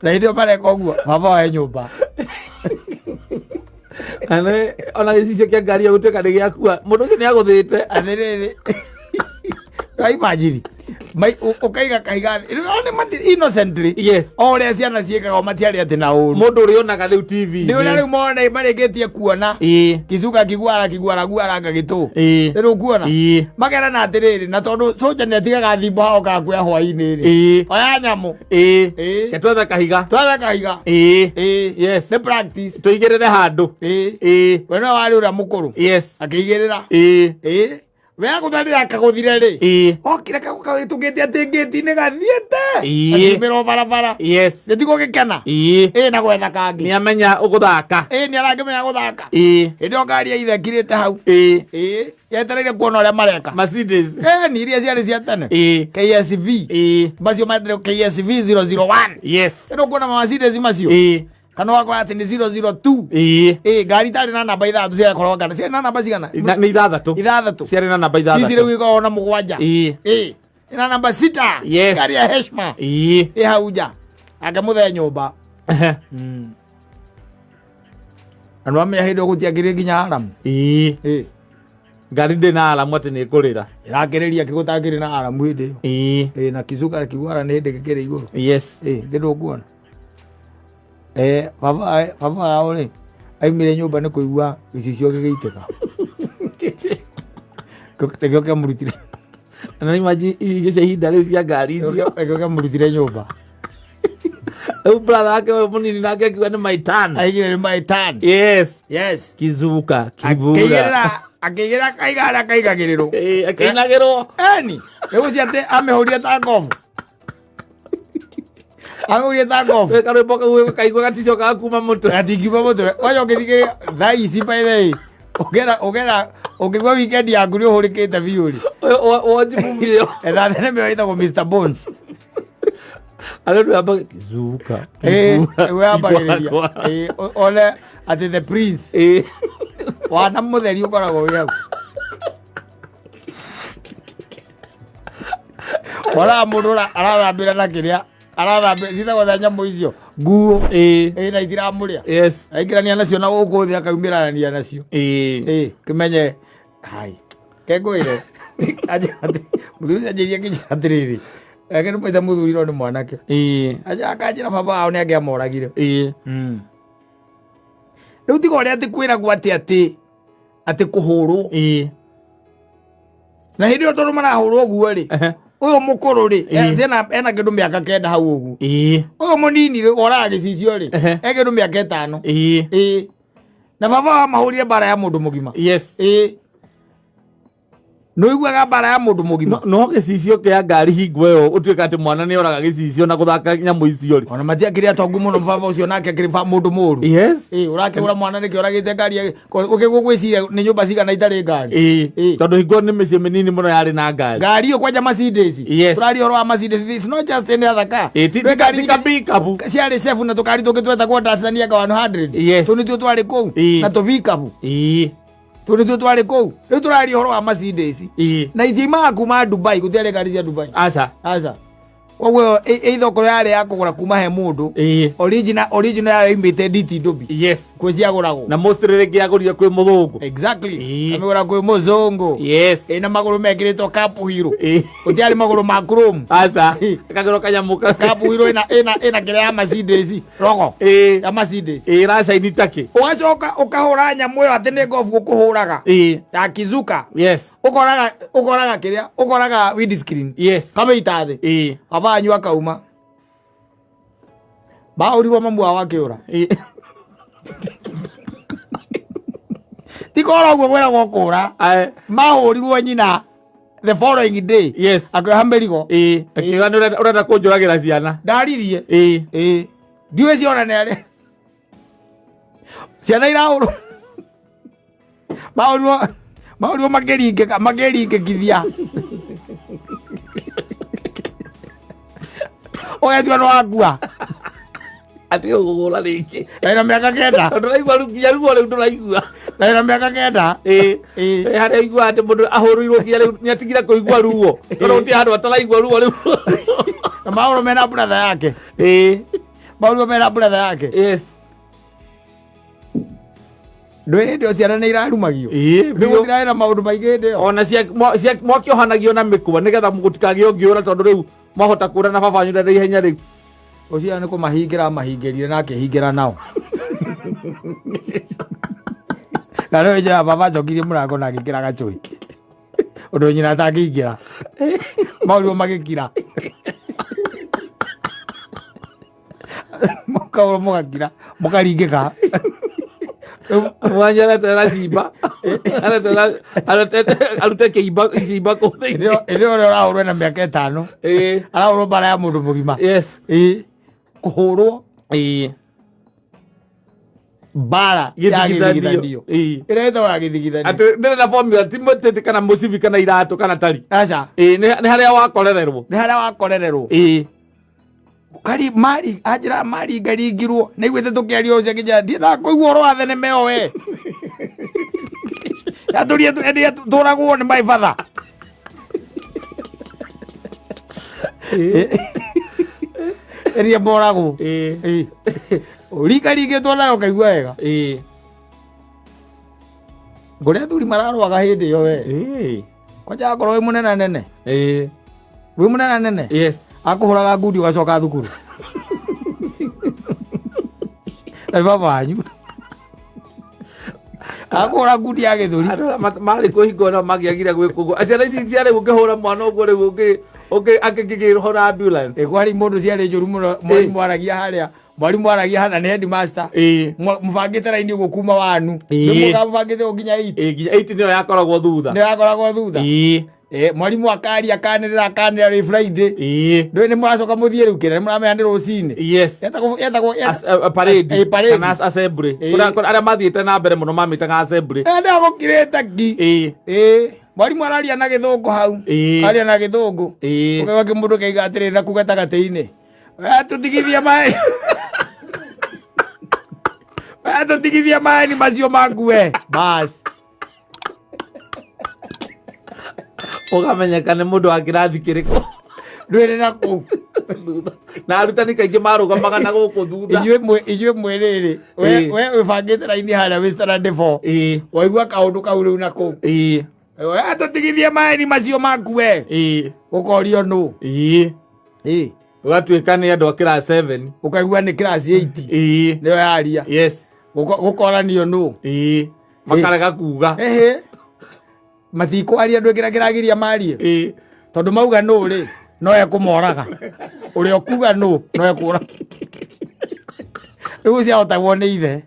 Speaker 1: Na hĩndĩ ĩyo mareka ũguo baba wao e nyũmba.
Speaker 2: Na ona gĩcicio kĩa ngari ĩyo gũtuĩka nĩ gĩakua, mũndũ ũcio nĩ agũthĩte.
Speaker 1: Atĩrĩrĩ, imagine ũkaiga kahiga thĩ. Rĩu nĩ innocently o ũrĩa ciana ciĩkaga, o matiarĩ atĩ na ũru.
Speaker 2: Mũndũ ũrĩa onaga rĩu TV.
Speaker 1: Nĩ ũrĩa rĩu mona marĩkĩtie kuona kicuka kiguara kiguara guara ngagĩtũ. Rĩu kuona makerana atĩrĩrĩ, na tondũ soja nĩ atigaga thimbo hao kakuya hwainĩ rĩ, oya nyamũ.
Speaker 2: Ke twethe kahiga.
Speaker 1: Twethe kahiga. Nĩ practice.
Speaker 2: Tũigĩrĩre handũ.
Speaker 1: We nĩwe warĩ ũrĩa mũkũrũ. Akĩigĩrĩra. We agũtharĩra akagũthire rĩ, okire kagũtũngĩte atĩ ngĩti-inĩ gathiĩte, akiumĩra o barabara. Nĩtigwo gĩkena. Ĩ na gwetha kangĩ.
Speaker 2: Nĩ amenya ũgũthaka.
Speaker 1: Ĩ nĩ arangĩmenya gũthaka. Hĩndĩ ĩyo ngari ya ithe ĩkirĩte hau. Yetereire kuona ũrĩa mareka.
Speaker 2: Mercedes.
Speaker 1: Ni iria ciarĩ cia tene. KSV. Macio metire KSV 001. Ĩno kuona Mercedes macio. Kana wakora atĩ nĩ 002. Ĩ ngari itarĩ na namba ithathatũ ciakorwo kana ciarĩ na namba cigana?
Speaker 2: Nĩ ithathatũ.
Speaker 1: Ithathatũ.
Speaker 2: Ciarĩ na namba
Speaker 1: Ici rĩu
Speaker 2: ithathatũ.
Speaker 1: ikoragwo na mũgwanja. Ĩ ina namba sita. Ngari ya heshima. Ĩ hau nja. Akĩmũthee nyũmba. Andũ amenya hĩndĩ ĩyo gũtiakĩrĩ nginya aramu. Ĩ
Speaker 2: Ngari ndĩ na aramu atĩ nĩ ĩkũrĩra.
Speaker 1: Ĩrakĩrĩria kĩgũtakĩrĩ na aramu hĩndĩ ĩyo. Ĩ na kicuka kiguara nĩ hĩndĩ gĩkĩrĩ igũrũ. Ĩ thĩ ndũkuona. Baba wao rĩ aimire nyũmba nĩ kũigua gĩcicio gĩgĩitĩka. Nĩkĩo kĩamũrutire.
Speaker 2: Na imagine icio cia ihinda rĩu cia ngari icio.
Speaker 1: Nĩkĩo kĩamũrutire nyũmba.
Speaker 2: Rĩu brother wake ũyũ mũnini nake akiuga nĩ my turn.
Speaker 1: Aigire nĩ my turn.
Speaker 2: Kizuka kibura.
Speaker 1: Akĩigĩrĩra akĩigĩrĩra kaiga harĩa kaigagĩrĩrwo.
Speaker 2: Akĩinagĩrwo.
Speaker 1: Eni rĩu ũcio atĩ amĩhũrire ta ngobu. Amĩhũrire ta ngobu.
Speaker 2: Wĩ karwĩmbo kau kaigua gaticokaga kuma mũtwe.
Speaker 1: Gatingiuma mũtwe. Kwanja ũngĩthikĩrĩria thaa ici, by the way, ũngera ũngera ũngĩgua weekend yaku nĩ ũhũrĩkĩte biũ rĩ.
Speaker 2: Watch movie ĩyo.
Speaker 1: Etha thenema ĩyo ĩtagwo Mr Bones.
Speaker 2: Arĩa andũ yambaga kizuka kibura,
Speaker 1: Wambagĩrĩria
Speaker 2: kigwagwa.
Speaker 1: One atĩ the prince wana mũtheri ũkoragwo wĩ hau. Wonaga mũndũ arathambĩra na kĩrĩa arathambĩra citagwo ta nyamũ icio nguo. Na itiramũrĩa. Aingĩrania nacio na gũkũ thĩ akaumĩrania nacio. Kĩmenye hai. Kengwĩre mũthuri ũcio anjĩria ngĩnjĩra atĩrĩrĩ, eke nĩ maitha mũthuri no nĩ mwanake. Akanjĩra baba wao nĩ angĩamoragire. Rĩu tiga ũrĩa atĩ kwĩragwo atĩ atĩ atĩ kũhũrwo. Na hĩndĩ ĩyo tondũ marahũrwo ũguo rĩ, ũyũ mũkũrũ rĩ, ena kĩndũ mĩaka 9 hau ũguo. Ũyũ mũnini rĩ, woraga gĩcicio rĩ, e kĩndũ mĩaka 5. Ĩĩ. Na baba wao mahũrire mbara ya mũndũ mũgima. Ĩĩ. Nĩũiguaga mbara ya mũndũ mũgima?
Speaker 2: No gĩcicio kĩa ngari hingo ĩyo ũtuĩka atĩ mwana nĩ oraga gĩcicio na gũthaka nyamũ icio rĩ.
Speaker 1: Ona matiakĩrĩ atongu mũno baba ũcio nake akĩrĩ mũndũ mũru. Ĩĩ, ũrakĩgũra mwana nĩkĩ oragĩte ngari ũkĩguo gwĩciria nĩ nyũmba cigana itarĩ ngari.
Speaker 2: Ĩĩ. Tondũ hingo nĩ mĩciĩ mĩnini mũno yarĩ na ngari.
Speaker 1: Ngari ĩyo kwanja Mercedes. Tũraria ũhoro wa Mercedes, it's not just any other car.
Speaker 2: Ĩĩ, ti
Speaker 1: Nĩ ngari
Speaker 2: ti ka pickup.
Speaker 1: Ciarĩ cebu na tũkari tũngĩ twetagwo Datsun ya 100. Tũu nĩtuo twarĩ kũu. Na tũ pickup. Tũu nĩtuo twarĩ kũu. Rĩu tũraria ũhoro wa Mercedes. Na itiumaga kuma Dubai, gũtiarĩ ngari cia Dubai.
Speaker 2: Aca.
Speaker 1: Aca. Koguo ĩitha okorwo yarĩ ya kũgũra kuma he mũndũ. Original, original yayo yoimĩte DT Dobie. Kwĩ ciagũragwo.
Speaker 2: Na mostly rĩngĩ yagũrire kwĩ mũthũngũ.
Speaker 1: Exactly. Amĩgũra kwĩ mũzũngũ. Ĩna magũrũ mekĩrĩtwo cup wheel. Gũtiarĩ magũrũ ma chrome.
Speaker 2: Aca. Kagũrũ kanyamũ ka
Speaker 1: Cup wheel ĩna kĩrĩa ya Mercedes rogo. Ya Mercedes.
Speaker 2: Ĩracaini takĩ.
Speaker 1: Ũgacoka ũkahũra nyamũ ĩyo atĩ nĩ ngobu ũkũhũraga. Ya Kizuka. Ũkoraga, ũkoraga kĩrĩa, ũkoraga windscreen. Kamĩita thĩ. Baba wanyu akauma. Bahũrirwo mamu wao akĩũra. Ti kora ũguo kwĩragwo kũra. Mahũrirwo nyina the following day. Akĩoha mĩrigo.
Speaker 2: Akiuga nĩ ũrenda kũnjũragĩra ciana.
Speaker 1: Ndaririe. Ndiũĩ ciona nĩ arĩa. Ciana irahũrwo. Mahũrirwo, mahũrirwo makĩringĩka, makĩringĩkithia. Ũgetua nĩ wakua.
Speaker 2: Atĩ ũgũgũra rĩngĩ.
Speaker 1: Na ĩna mĩaka 9.
Speaker 2: Ndũraigua rĩu nginya ruo rĩu ndũraigua.
Speaker 1: Na ĩna mĩaka 9.
Speaker 2: Harĩa ũiguaga atĩ mũndũ ahũrĩirwo nginya rĩu nĩatigire kũigua ruo. Tondũ gũtirĩ handũ ataraigua ruo rĩu.
Speaker 1: Na mahũrwo mena brother yake. Mahũrwo mena brother yake. Ndũĩ hĩndĩ ĩyo ciana nĩ irarumagio. Rĩu gũtirarĩ na maũndũ maingĩ hĩndĩ ĩyo.
Speaker 2: Ona mwakĩohanagio na mĩkwa nĩgetha gũtikagĩe ũngĩũra tondũ rĩu mwahota kũra na baba wanyu na ihenya rĩu.
Speaker 1: Ũcio nĩ kũmahingĩra amahingĩrire na akĩhingĩra nao. Na rĩu njĩra baba acokirie mũrango na agĩkĩra gacũi. Ũndũ nyina atangĩingĩra. Maũrirwo magĩkira. Mũkaũrwo mũgakira, mũkaringĩka.
Speaker 2: Mwanya areterera cimba. Areterera, arute kĩimba, cimba kũu thĩinĩ.
Speaker 1: Hĩndĩ ĩyo ũrĩa ũrahũrwo ena mĩaka 5. Arahũrwo mbara ya mũndũ mũgima. Kũhũrwo. Mbara ya gĩthigithanio. Ĩrĩa ĩtagwo ya gĩthigithanio.
Speaker 2: Atĩ ndĩrĩ na formula, ti mũtĩ kana mũcibi kana iratũ kana tari.
Speaker 1: Aca.
Speaker 2: Nĩ harĩa wakorererwo.
Speaker 1: Nĩ harĩa wakorererwo. Kari mari anjĩra maringaringirwo na iguĩte tũkĩaria ũcio akĩnjĩra ndiendaga kũigua ũhoro wa thenema ĩyo we. Yatũria tũragwo nĩ my father. Ĩrĩa moragwo. Ũringaringĩtwo nayo ũkaigua wega. Ngũrĩa athuri mararũaga hĩndĩ ĩyo we. Kwanja akorwo wĩ mũnene nene. Wĩ mũnene nene. Akũhũraga ngundi ũgacoka thukuru. Na nĩ baba wanyu. Akũhũra ngundi ya gĩthũri.
Speaker 2: Andũ arĩa marĩ kũhingwo nao mangĩagire gwĩkwo ũguo. Ciana ici ciarĩ ũngĩhũra mwana ũguo rĩu angĩkĩhũra ambulance.
Speaker 1: Kwarĩ mũndũ ciarĩ njũru mũno, mwarimũ aragia harĩa. Mwarimũ aragia hana nĩ headmaster. Mũbangĩte raini ũguo kuma wanu. Nĩ mũbangĩte ũguo nginya 8.
Speaker 2: Nginya 8 nĩyo yakoragwo thutha.
Speaker 1: Nĩyo yakoragwo thutha. Mwarimũ akaria, akanĩrĩra, akanĩrĩra rĩ Friday. Ndũĩ nĩ mũracoka mũthiĩ rĩu kĩrĩa, nĩ mũramenya nĩ rũcinĩ. Yetagwo, yetagwo, yetagwo.
Speaker 2: Parade.
Speaker 1: Parade.
Speaker 2: Kana assembly. Kũrĩa, kũrĩa arĩa mathiĩte na mbere mũno mamĩtaga assembly.
Speaker 1: Nĩ gũkirĩte ngi. Mwarimũ araria na gĩthũngũ hau. Aria na gĩthũngũ. Ũkaigua kĩmũndũ kĩaiga atĩrĩrĩ na kũu gatagatĩ-inĩ. Tũtigithie maĩ. Tũtigithie maĩ ni macio maku we. Bas.
Speaker 2: Ũkamenyeka nĩ mũndũ wa kĩrathi kĩrĩkũ.
Speaker 1: Ndwĩrĩ na kũu.
Speaker 2: Na arutani kaingĩ marũgamaga na gũkũ thutha.
Speaker 1: Inyuĩ mwĩ rĩrĩ, we wĩbangĩte raini harĩa wĩ standard 4. Waigua kaũndũ kau rĩu na kũu. Tũtigithie maeni macio maku we. Ũkorio nũ. Ĩ.
Speaker 2: Ũgatuĩka nĩ andũ a class 7.
Speaker 1: Ũkaigua nĩ class 8. Nĩyo yaria.
Speaker 2: Yes.
Speaker 1: Gũkoranio nũ.
Speaker 2: Makarega kuga.
Speaker 1: Ehe. Matikwaria andũ kĩrĩa kĩragiria marie. Tondũ mauga nũ rĩ, no ekũmoraga. Ũrĩa ũkuga nũ, no ekũraga. Rĩu ciahotagwo nĩ ithe.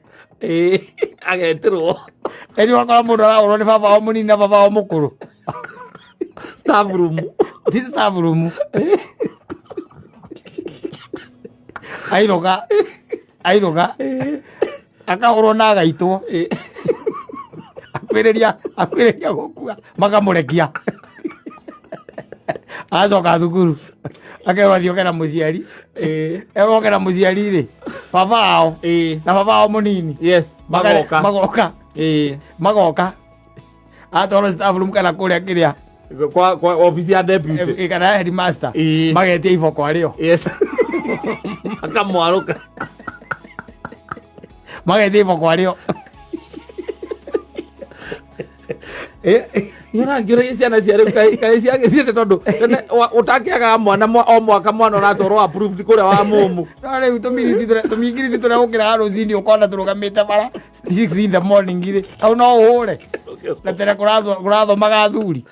Speaker 2: Agetĩrwo.
Speaker 1: Ĩni wakora mũndũ arahũrwo nĩ baba wao mũnini na baba wao mũkũrũ.
Speaker 2: Staff room.
Speaker 1: Ti staff room. Ainũka. Ainũka. Akahũrwo na agaitwo. Akwĩrĩria akwĩrĩria gũkua makamũrekia. Acoka thukuru. Akerwo athiĩ oke na mũciari. Erwo oke na mũciari rĩ, baba wao na baba wao mũnini.
Speaker 2: Yes. Magoka.
Speaker 1: Magoka. Magoka. Atwarwo staff room kana kũrĩa kĩrĩa.
Speaker 2: Kwa office ya deputy.
Speaker 1: Kana ya headmaster. Magetia iboko arĩo.
Speaker 2: Yes. Makamwarũka.
Speaker 1: Magetia iboko arĩo.
Speaker 2: Nĩũrangĩũragia ciana cia rĩu kaĩ ciagĩrĩte tondũ tene ũtakĩagaga mwana o mwaka mwana ũratwarwo approved kũrĩa wa mũmũ.
Speaker 1: No rĩu tũmingiriti tũrĩa ũkĩraga rũcinĩ ũkona tũrũgamĩte bara 6 in the morning rĩ, kau no ũhũre. Na tene kũrathomaga athuri.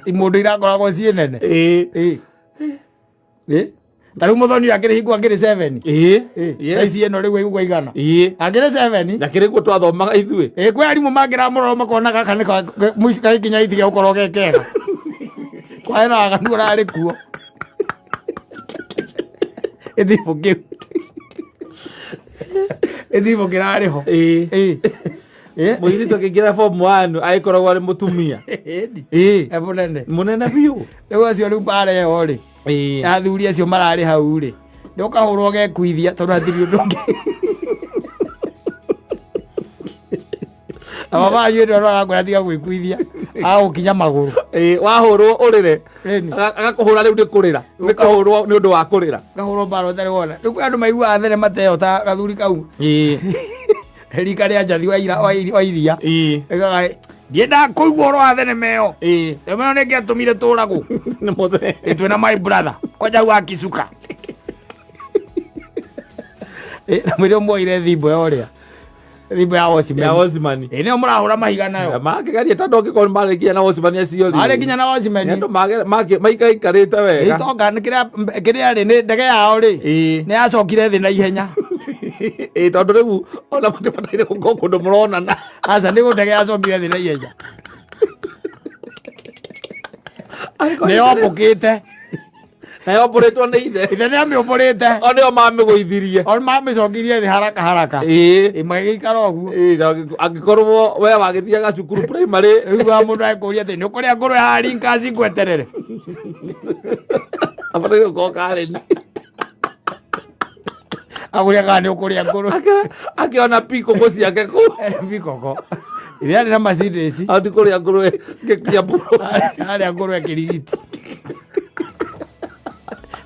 Speaker 1: Imũndũ irakoragwo ciĩ nene. Ta rĩu mũthoni akĩrĩ hingo akĩrĩ 7. Thaa ici ĩno rĩu ĩgũkwa igana. Akĩrĩ 7.
Speaker 2: Na kĩrĩ guo twathomaga ithuĩ.
Speaker 1: Kwĩ arimũ mangĩramũrora makona gaka nĩ gagĩkinya gĩtige gũkorwo ge kega. Kwaĩ na waganu ũrarĩ kuo. Gĩthimũ kĩu. Gĩthimũ kĩrarĩ ho.
Speaker 2: Mũirĩtu akĩingĩra form 1 agĩkoragwo arĩ mũtumia.
Speaker 1: E mũnene.
Speaker 2: Mũnene biũ.
Speaker 1: Rĩu acio rĩu mbara ĩyo rĩ. Athuri acio mararĩ hau rĩ. Nĩ ũkahũrwo gekuithia tondũ hatirĩ ũndũ ũngĩ. Na baba wanyu hĩndĩ ĩyo no arakwĩra tiga gwĩkuithia. Agũkinya magũrũ.
Speaker 2: Wahũrwo ũrĩre. Agakũhũra rĩu nĩ kũrĩra. Nĩ kũhũrwo nĩ ũndũ wa kũrĩra.
Speaker 1: Ngahũrwo mbara ũtarĩ wona. Rĩu kwĩ andũ maiguaga thenema ta ĩyo ta gathuri kau. Rika rĩa njathi wa iria. Ĩgaga, ndiendaga kũigua ũhoro wa thenema ĩyo. Thenema ĩyo nĩ ĩngĩatũmire tũragwo.
Speaker 2: Nĩ mũthee.
Speaker 1: Ĩ twĩna my brother. Kwanja hau akicuka. Na mwĩrĩ ũmwoire thimbo ya ũrĩa. Thimbo ya watchman.
Speaker 2: Ya watchman.
Speaker 1: Nĩyo mũrahũra mahiga nayo.
Speaker 2: Makĩgeria tondũ angĩkorwo nĩ marĩ nginya na watchman acio rĩ.
Speaker 1: Marĩ nginya na watchman.
Speaker 2: Nĩ andũ maikaikarĩte wega.
Speaker 1: Itonga nĩ kĩrĩa rĩ, nĩ ndege yao rĩ. Nĩ yacokire thĩ na ihenya.
Speaker 2: Tondũ rĩu ona matibataire gũkorwo kũndũ mũronana.
Speaker 1: Aca, nĩ ndege yacokire thĩ na ihenya. Nĩ yombũkĩte.
Speaker 2: Na yombũrĩtwo nĩ ithe.
Speaker 1: Ithe nĩ amĩũmbũrĩte.
Speaker 2: O nĩo mamĩgũithirie.
Speaker 1: O mamĩcokirie thĩ haraka haraka. Magĩikara ũguo.
Speaker 2: Angĩkorwo we wagĩthiaga cukuru primary.
Speaker 1: Rĩu wa mũndũ agĩkũria atĩ nĩ ũkũrĩa ngũrwe haha Rinkaci ngweterere.
Speaker 2: Abataire gũkorwo Karen.
Speaker 1: Agũria kana nĩ ũkũrĩa ngũrwe.
Speaker 2: Akĩona pikoko ciake kũu.
Speaker 1: Pikoko. Ithe arĩ na Mercedes.
Speaker 2: Ati kũrĩa ngũrwe ngĩkia mburu.
Speaker 1: Arĩa ngũrwe kĩrigiti.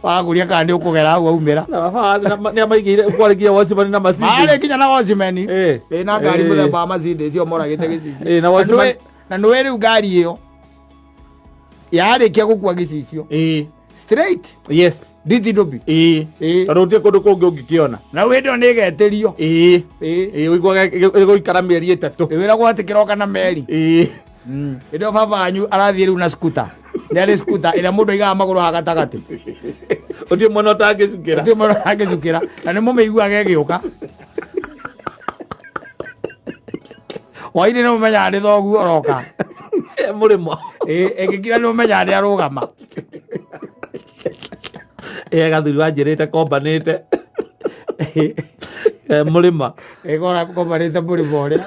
Speaker 1: Wagũria kana nĩ ũkũgera hau waumĩra.
Speaker 2: Na baba nĩ amaigĩire kwarĩ nginya watchman na Mercedes.
Speaker 1: Marĩ nginya na watchman. Na ngari mũthemba wa Mercedes ĩyo moragĩte gĩcicio.
Speaker 2: Na watchman.
Speaker 1: Na nĩũĩ rĩu ngari ĩyo yarĩkia gũkua gĩcicio. Straight.
Speaker 2: Yes.
Speaker 1: Ndithi ndũbi.
Speaker 2: Tondũ gũtirĩ kũndũ kũngĩ ũngĩkĩona.
Speaker 1: Na rĩu hĩndĩ ĩyo nĩ ĩgetĩrio.
Speaker 2: Ũiguaga ĩgũikara mĩeri 3.
Speaker 1: Ĩwĩragwo atĩ kĩroka na meri. Hĩndĩ ĩyo baba wanyu arathiĩ rĩu na scooter. Nĩ arĩ scooter ĩrĩa mũndũ aigaga magũrũ haha gatagatĩ.
Speaker 2: Gũtirĩ mwena ũtangĩcukĩra.
Speaker 1: Gũtirĩ mwena ũtangĩcukĩra. Na nĩ mũmĩiguaga ĩgĩũka. Hwainĩ nĩ mũmenyaga nĩ thoguo ũroka.
Speaker 2: Mũrĩmo.
Speaker 1: Ĩngĩkira nĩ mũmenyaga nĩ arũgama.
Speaker 2: Gathuri wanjĩrĩte kombanĩte. Mũrĩma.
Speaker 1: Kora kombanĩte mũrĩma ũrĩa.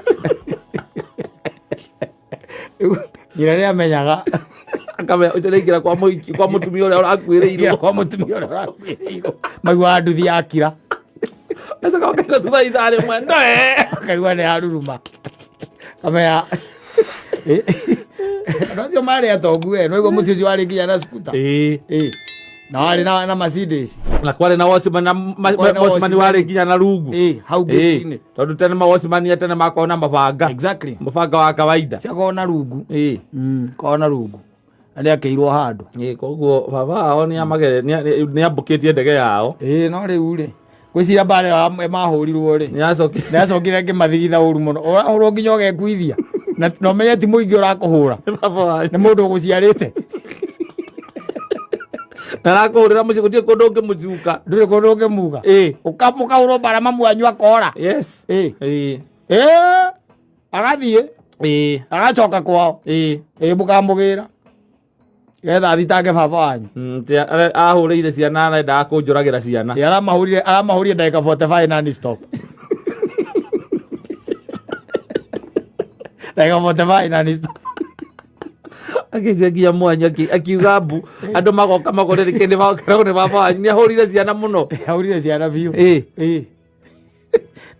Speaker 1: Nyina nĩ amenyaga.
Speaker 2: Akamenya ũcio nĩ aingĩra kwa mũhiki, kwa mũtumia ũrĩa ũrakuĩrĩirwo.
Speaker 1: Aingĩra kwa mũtumia ũrĩa ũrakuĩrĩirwo. Maiguaga nduthi yakira.
Speaker 2: Acoka ũkaigua thutha ithaa rĩmwe, ndoe.
Speaker 1: Akaigua nĩ aruruma. Kamenya. Andũ acio marĩ atongu we, no igua mũciĩ ũcio warĩ nginya na scooter. Na warĩ na Mercedes.
Speaker 2: Na kwarĩ na watchman na
Speaker 1: Kwarĩ na
Speaker 2: watchman
Speaker 1: watchman.
Speaker 2: Warĩ nginya na rungu.
Speaker 1: Ĩ, hau gate-inĩ.
Speaker 2: Tondũ tene mawatchman a tene makoragwo na mabanga.
Speaker 1: Exactly.
Speaker 2: Mũbanga wa kawaida.
Speaker 1: Ciakoragwo na rungu.
Speaker 2: Ĩ.
Speaker 1: Koragwo na rungu na nĩakĩirwo handũ.
Speaker 2: Ĩ, koguo baba wao nĩ ambũkĩtie ndege yao.
Speaker 1: Ĩ, no rĩu rĩ, ngwĩciria mbara ĩyo mahũrirwo rĩ,
Speaker 2: Nĩ acokire.
Speaker 1: Nĩacokire ngĩmathigitha ũru mũno. Ũrahũrwo nginya ũgekuithia na ũmenye ti mũingĩ ũrakũhũra.
Speaker 2: Baba wanyu.
Speaker 1: Nĩ mũndũ ũgũciarĩte.
Speaker 2: Na arakũhũrĩra mũciĩ, gũtirĩ kũndũ ũngĩmũcuka.
Speaker 1: Ndũrĩ kũndũ ũngĩmuga. Mũkahũrwo mbara, mamu wanyu akora. Ĩ. Ĩ, agathiĩ, agacoka kwao. Ĩ, mũkamũgĩra getha athitange baba wanyu.
Speaker 2: Ahũrĩire ciana, arendaga kũnjũragĩra ciana.
Speaker 1: Ĩ, aramahũrire ndagĩka 45 non stop, ndagĩka 45 non stop.
Speaker 2: Akĩigua nginya mwanya akiuga mbu, andũ magoka magũrĩre kĩndĩ, makeragwo nĩ baba wanyu nĩ ahũrire ciana mũno.
Speaker 1: Ahũrire ciana biũ. Ĩ,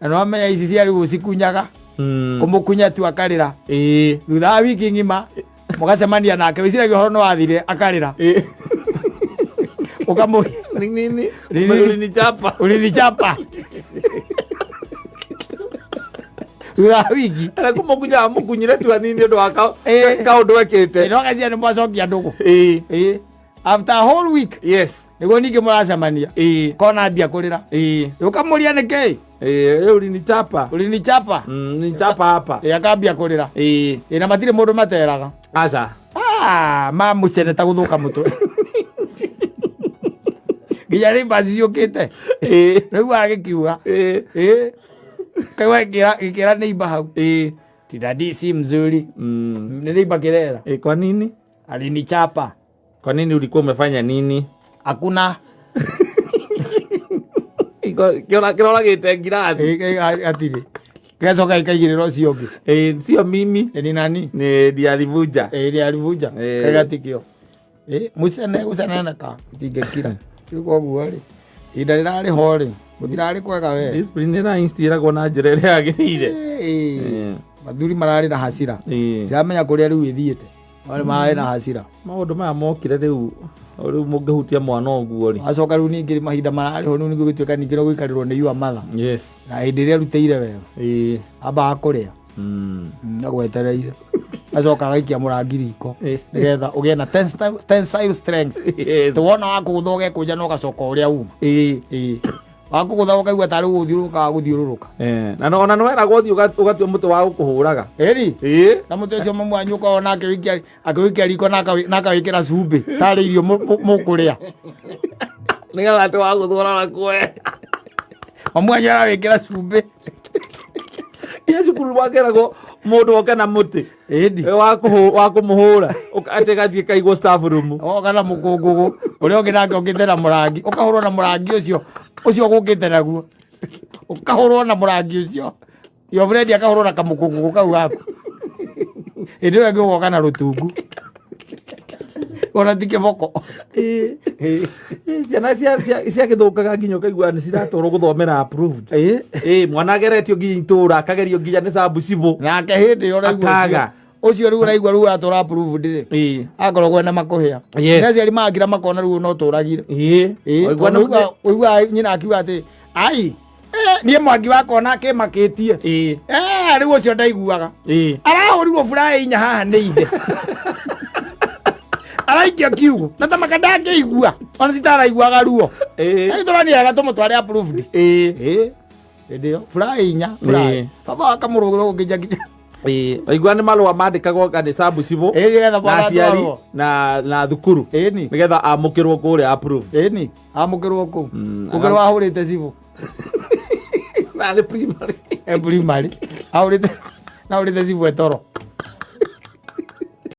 Speaker 1: na nĩwamenya ici cia rĩu cikunyaga, kũmũkunya tu akarĩra. Thutha wa wiki ng'ima mũgacemania nake, wĩciragia ũhoro nĩ wathire, akarĩra. Ũkamũria.
Speaker 2: Ni nini?
Speaker 1: Nini?
Speaker 2: Ulinichapa.
Speaker 1: Ulinichapa thutha wa wiki.
Speaker 2: Na kũmũkunya amũkunyire tu hanini ũndũ wa kaũndũ ekĩte.
Speaker 1: No gacia nĩ mwacokia ndũgũ. Ĩ, after a whole week nĩguo ningĩ mũracemania, kona ambia kũrĩra. Ũkamũria nĩkĩ.
Speaker 2: Ĩ, ulinichapa.
Speaker 1: Ulinichapa.
Speaker 2: Nichapa hapa.
Speaker 1: Ĩ, akambia kũrĩra. Ĩ, na matirĩ mũndũ materaga.
Speaker 2: Aca.
Speaker 1: Ah, mamũceneta gũthũka mũtwe nginya rĩ mbaci ciũkĩte. Rĩu agĩkiuga, ĩ, kaigua gĩkĩra neighbor hau, "Ti daddy si mzuri." Nĩ neighbor kĩrera.
Speaker 2: Ĩ, kwa nini?
Speaker 1: Alinichapa.
Speaker 2: Kwa nini? Ulikuwa umefanya nini?
Speaker 1: Hakuna.
Speaker 2: Kĩroragĩte ngirathi.
Speaker 1: Ĩ, ĩ, atirĩ gĩgacoka gĩkaigĩrĩra ũcio ũngĩ.
Speaker 2: Ĩ, sio mimi.
Speaker 1: Ĩ, ni nani?
Speaker 2: Ni ndiye alivunja.
Speaker 1: Ĩ, ĩrĩa alivunja. Kagatikio ĩ mũcene gũceneneka itingĩkira. Rĩu koguo rĩ, ihinda rĩrarĩ ho rĩ, gũtirarĩ kwega we.
Speaker 2: Discipline ĩra instilagwo na njĩra ĩrĩa yagĩrĩire.
Speaker 1: Ĩ, mathuri mararĩ na hasira. Ndiramenya kũrĩa rĩu ĩthiĩte, marĩ mararĩ na hasira.
Speaker 2: Maũndũ maya mokire rĩu, rĩu mũngĩhutia mwana ũguo rĩ.
Speaker 1: Acoka rĩu ningĩ mahinda mararĩ ho rĩu ningĩ gũtuĩka ningĩ no gũikarĩrwo nĩ your mother. Na hĩndĩ ĩrĩa arutĩire wega, ambaga kũrĩa, agwetereire, acoka agaikia mũrangi riko nĩgetha ũgĩe na tensile strength. Wona wakũgũtha ũgekũnja na ũgacoka ũrĩa uma. Ĩ, wakũgũtha ũkaigua tarĩ gũthiũrũrũka gũthiũrũrũka.
Speaker 2: Na ona nĩ weragwo ũthiĩ ũgatua mũtĩ wa gũkũhũraga.
Speaker 1: Ĩri.
Speaker 2: Ĩ.
Speaker 1: Na mũtĩ ũcio mamu wanyu ũkoragwo na akĩwĩikia riko na akawĩkĩra cumbĩ tarĩ irio mũkũrĩa.
Speaker 2: Nĩgetha atĩ wa gũthũra kwe.
Speaker 1: Mamu wanyu arawĩkĩra cumbĩ.
Speaker 2: Nginya cukuru wakeragwo mũndũ oke na mũtĩ.
Speaker 1: Ĩndi.
Speaker 2: Wa kũmũhũra. Atĩ gathiĩ kaigwo staff room.
Speaker 1: Oka na mũkũngũgũ, ũrĩa ũngĩ nake ũkĩte na mũrangi, ũkahũrwo na mũrangi ũcio ũcio ũgũkĩte naguo, ũkahũrwo na mũrangi ũcio. Your friend akahũrwo na kamũkũngũgũ kau gaku, hĩndĩ ĩyo ĩngĩ ũgoka na rũtungu, ona ti kĩboko.
Speaker 2: Ĩ, ciana ciagĩthũkaga nginya ũkaigua nĩ ciratwarwo gũthomera approved. Ĩ, mwana ageretio nginya itũra, akagerio nginya nĩ sabu cibũ.
Speaker 1: Nake hĩndĩ ĩyo ũraigua
Speaker 2: Akaga.
Speaker 1: ũcio rĩu ũraigua rĩu atwara approved rĩ, akoragwo ena makũhĩa. Nĩ aciari makira makona rĩu no tũragire.
Speaker 2: Waigua.
Speaker 1: Tondũ ũiguaga nyina akiuga atĩ ai, niĩ mwangi wakona akĩmakĩtie. Rĩu ũcio ndaiguaga arahũrirwo buraĩ inya haha nĩ ithe, araikio kiugo na tamaka ndangĩigua, ona titaraiguaga ruo. Tũraniaga tũmũtware approved. Hĩndĩ ĩyo buraĩ inya buraĩ baba akamũrũgĩra gũkĩnja.
Speaker 2: Waigua nĩ marũa mandĩkagwo nĩ sabu cibũ
Speaker 1: nĩgetha
Speaker 2: na
Speaker 1: mwana
Speaker 2: aciari
Speaker 1: atwarwo.
Speaker 2: na thukuru, nĩgetha amũkĩrwo kũrĩa approved.
Speaker 1: Ĩni, amũkĩrwo kũu gũkĩrwo ahũrĩte cibũ.
Speaker 2: Na nĩ primary.
Speaker 1: E primary ahũrĩte, na ahũrĩte cibũ etoro.